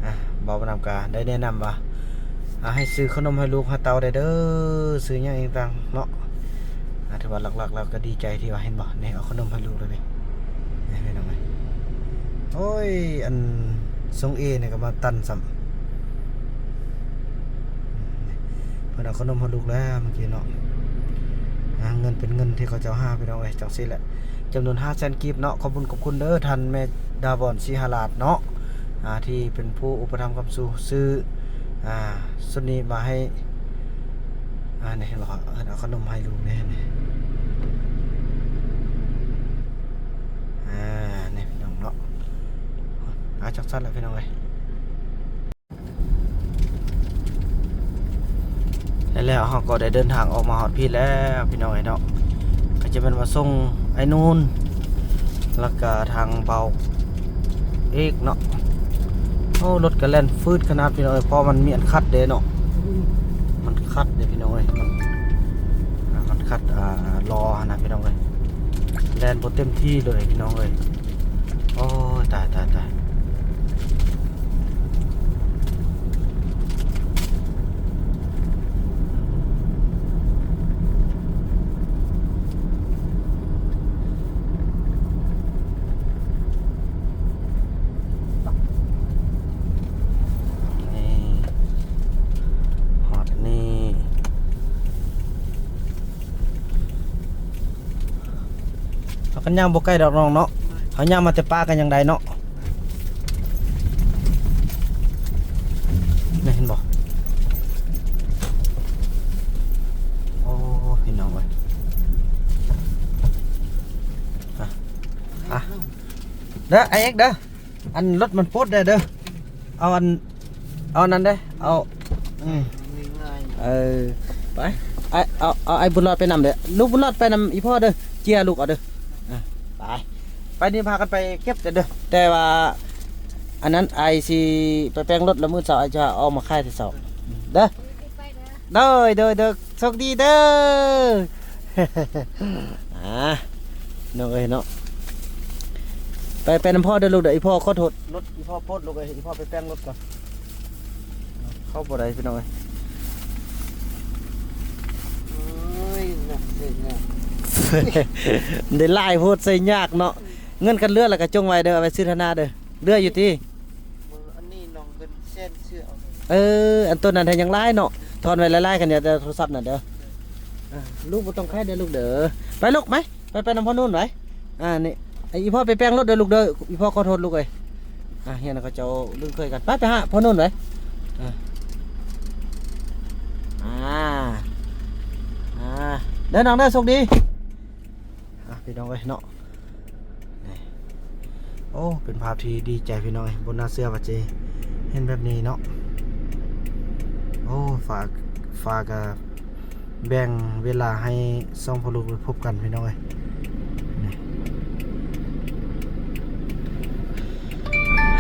ອ່າ ເວົ້ານຳກະໄດ້ແນະນຳວ່າ ອ່າ ໃຫ້ຊື້ຂະໜົມໃຫ້ລູກໃຫ້ເຕົ້າໄດ້ເດີ້ ຊື້ຫຍັງຕ່າງໆເນາະ. ອ່າ ຖືວ່າຫຼັກໆແລ້ວກໍດີໃຈທີ່ວ່າ ເຫັນບໍ່ ນີ້ ເອົາຂະໜົມໃຫ້ລູກແລ້ວນີ້ ນີ້ພີ່ນ້ອງເອີຍ. ໂອ້ຍ ອັນຊົງເອນີ້ກໍມາຕັນຊ້ຳ. ເພິ່ນເອົາຂະໜົມໃຫ້ລູກແລ້ວເມື່ອກີ້ເນາະ. ອ່າ ເງິນເປັນເງິນທີ່ເຂົາເຈົ້າຫາ ພີ່ນ້ອງເອີຍ. ຈັ່ງຊີ້ແຫຼະ ຈຳນວນຫ້າແສນກີບເນາະ. ຂອບຄຸນ ຂອບຄຸນເດີ້ ທ່ານແມ່ດາວອນ ສີຫະລາດເນາະ ອ່າ ທີ່ເປັນຜູ້ອຸປະຖຳຄ້ຳຊູ ຊື້ ອ່າ ຊຸດນີ້ມາໃຫ້. ອ່າ ນີ້ເຫັນບໍ່ ເພິ່ນເອົາຂະໜົມໃຫ້ລູກນີ້ ນີ້ ອ່າ ນີ້ພີ່ນ້ອງເນາະ. ອ່າ ຈັກຊັ້ນລະພີ່ນ້ອງເອີຍ. ແລ້ວເຮົາກໍໄດ້ເດີນທາງອອກມາຮອດພີ້ແລ້ວພີ່ນ້ອງເອີຍເນາະ. ກໍຈະແມ່ນວ່າສົ່ງອ້າຍນູນ ແລ້ວກໍທາງເບົາເອກເນາະ. ໂອ້ ລົດກໍແລ່ນຟືດຂະໜາດພີ່ນ້ອງເອີຍ ເພາະມັນມີອັນຂັດເດ້ເນາະ. ມັນຂັດເດ້ພີ່ນ້ອງເອີຍ ມັນ ອ່າ ມັນຂັດ ອ່າ ລໍ້ຫັ້ນນະພີ່ນ້ອງເອີຍ. ແລ່ນບໍ່ເຕັມທີ່ເລີຍພີ່ນ້ອງເອີຍ. ໂອ້ຍ ຕາຍ ຕາຍ ຕາຍ. ນີ້ ຮອດນີ້. ເຮົາກໍຍ່າງບໍ່ໄກດອກນ້ອງເນາະ ເຮົາຍ່າງມາແຕ່ປ່າກໍຍັງໄດ້ເນາະ. ນີ້ເຫັນບໍ່? ໂອ້ ພີ່ນ້ອງເອີຍ ອ່ະ ອ່ະ ເດີ ໄອເອັກເດີ. ອັນລົດມັນປົດແດ່ເດີ ເອົາອັນ ເອົາອັນນັ້ນເດີ ເອົາ ອືມ ງ່າຍໆ ເອີ ໄປ ໄອ ເອົາ ເອົາໄອບຸນລອດໄປນຳເດີ ລູກບຸນລອດໄປນຳອີ່ພໍ່ເດີ ເຈຍລູກເອົາເດີ ອ່າ ໄປ ໄປນີ້ພາກັນໄປເກັບແດ່ເດີ ແຕ່ວ່າອັນນັ້ນອ້າຍຊິໄປແປງລົດ ແລ້ວມື້ເຊົ້າອ້າຍຈະເອົາມາຂາຍແຕ່ເຊົ້າເດີ. ໂດຍ ໂດຍ ໂດຍ ໂຊກດີເດີ. ອ່າ ນ້ອງເອີຍເນາະ ໄປ ໄປນຳພໍ່ເດີລູກເດີ ອີ່ພໍ່ຂໍໂທດ ລົດອີ່ພໍ່ປົດລູກເອີຍ ອີ່ພໍ່ໄປແປງລົດກ່ອນ ເຂົ້າບໍ່ໄດ້ພີ່ນ້ອງເອີຍ. ໂອ້ຍ ໜັກເດ້ ໜັກ ໄດ້ຫຼາຍໂພດໃສ່ຍາກເນາະ. ເງິນຄັນເຫຼືອແລ້ວກໍຈົ່ງໄວ້ເດີ ເອົາໄວ້ຊື້ທານາເດີ. ເຫຼືອຢູ່ຕິ? ອັນນີ້ນ້ອງເພິ່ນແຊນເຊື່ອເອົາ. ເອີ ອັນໂຕນັ້ນແທ້ຍັງຫຼາຍເນາະ ທອນໄວ້ຫຼາຍໆ ຄັນຢາກໄດ້ໂທລະສັບນັ້ນເດີ. ອ່າ ລູກບໍ່ຕ້ອງຂາຍເດີລູກເດີ. ໄປລູກ ໄປ ໄປ ໄປນຳພໍ່ນູນໄປ. ອ່າ ນີ້ ອີ່ພໍ່ໄປແປງລົດເດີລູກເດີ. ອີ່ພໍ່ຂໍໂທດລູກເອີຍ. ອ່າ ຮຽນເຂົາເຈົ້າລຶ້ງເຄີຍກັນ. ໄປ ໄປຫາພໍ່ນູນໄປ. ອ່າ ອ່າ ອ່າ ເດີນ້ອງເດີ ໂຊກດີ. ອ່ະ ພີ່ນ້ອງເອີຍເນາະ ນີ້ ໂອ້ ເປັນພາບທີ່ດີໃຈພີ່ນ້ອງເອີຍ ບໍ່ໜ້າເຊື່ອວ່າຈະເຫັນແບບນີ້ເນາະ. ໂອ້ ຟ້າ ຟ້າກະແບ່ງເວລາໃຫ້ສອງພໍ່ລູກໄດ້ພົບກັນພີ່ນ້ອງເອີຍ ນີ້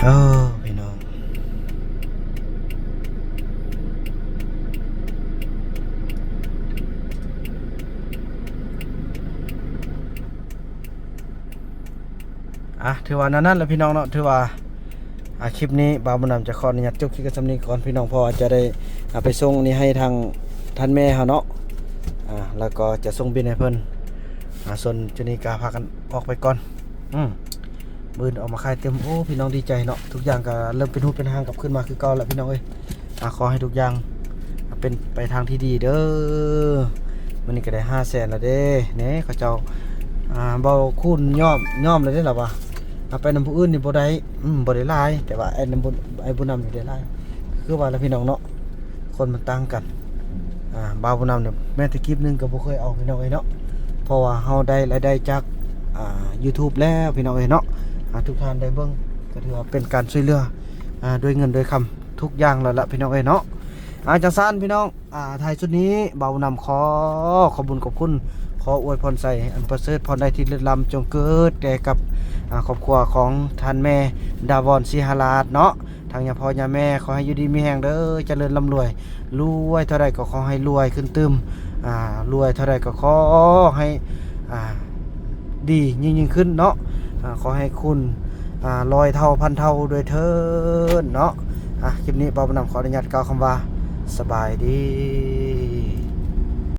ເອີ ພີ່ນ້ອງ. ອ່ະ ຖືວ່າແນວນັ້ນແຫຼະພີ່ນ້ອງເນາະ ຖືວ່າ ອ່າ ຄລິບນີ້ບ່າວບຸນນຳຈະຂໍອະນຸຍາດຈົບຄລິບກັນສ່ຳນີ້ກ່ອນພີ່ນ້ອງ ເພາະວ່າຈະໄດ້ ອ່າ ໄປສົ່ງນີ້ໃຫ້ທາງທ່ານແມ່ເຮົາເນາະ ອ່າ ແລ້ວກໍຈະສົ່ງບິນໃຫ້ເພິ່ນ ອ່າ ສ່ວນຈຸນີ້ກໍພາກັນອອກໄປກ່ອນ ອືມ ມື້ອື່ນອອກມາຂາຍເຕັມ. ໂອ້ ພີ່ນ້ອງດີໃຈເນາະ ທຸກຢ່າງກໍເລີ່ມເປັນຮູບເປັນຮ່າງກັບຄືນມາຄືເກົ່າແລ້ວ ພີ່ນ້ອງເອີຍ. ອ່າ ຂໍໃຫ້ທຸກຢ່າງເປັນໄປທາງທີ່ດີເດີ. ມື້ນີ້ກໍໄດ້ຫ້າແສນແລ້ວເດ້ ນີ້ເຂົາເຈົ້າ ອ່າ ເບົາຄູນຍອມ ຍອມແລ້ວເດ້ລະວ່າ ເອົາໄປນຳຜູ້ອື່ນນີ້ບໍ່ໄດ້ ອືມ ບໍ່ໄດ້ຫຼາຍ ແຕ່ວ່າໄອ້ນຳບຸນ ໄອ້ບຸນນຳນີ້ໄດ້ຫຼາຍ. ຄືວ່າລະ ພີ່ນ້ອງເນາະ ຄົນມັນຕ່າງກັນ. ອ່າ ບ່າວບຸນນຳນີ້ແມ້ແຕ່ກີບໜຶ່ງກໍບໍ່ເຄີຍເອົາ ພີ່ນ້ອງເອີຍເນາະ ເພາະວ່າເຮົາໄດ້ລາຍໄດ້ຈາກ ອ່າ ຢູທູບແລ້ວ ພີ່ນ້ອງເອີຍເນາະ. ອ່າ ທຸກທ່ານໄດ້ເບິ່ງ ກໍຖືວ່າເປັນການຊ່ວຍເຫຼືອ ອ່າ ດ້ວຍເງິນດ້ວຍຄຳທຸກຢ່າງແລ້ວລະ ພີ່ນ້ອງເອີຍເນາະ. ອ່າ ຈັ່ງຊັ້ນ ພີ່ນ້ອງ ອ່າ ທ້າຍສຸດນີ້ ບ່າວບຸນນຳຂໍຂອບບຸນຂອບຄຸນ ຂໍອວຍພອນໄຊອັນປະເສີດ ພອນໃດທີ່ເລີດລ້ຳ ຈົ່ງເກີດແກ່ກັບ ອ່າ ຄອບຄົວຂອງທ່ານແມ່ດາວອນ ສີຫະລາດເນາະ. ທາງຍາພໍ່ຍາແມ່ ຂໍໃຫ້ຢູ່ດີມີແຮງເດີ ຈະເລີນລ່ຳລວຍ ລວຍເທົ່າໃດກໍຂໍໃຫ້ລວຍຂຶ້ນຕື່ມ ອ່າ ລວຍເທົ່າໃດກໍຂໍໃຫ້ ອ່າ ດີຍິ່ງໆຂຶ້ນເນາະ. ອ່າ ຂໍໃຫ້ຄູນ ອ່າ ຮ້ອຍເທົ່າພັນເທົ່າດ້ວຍເທີ້ນເນາະ. ອ່າ ຄລິບນີ້ບ່າວບຸນນຳຂໍອະນຸຍາດກ່າວຄຳວ່າ ສະບາຍດີ.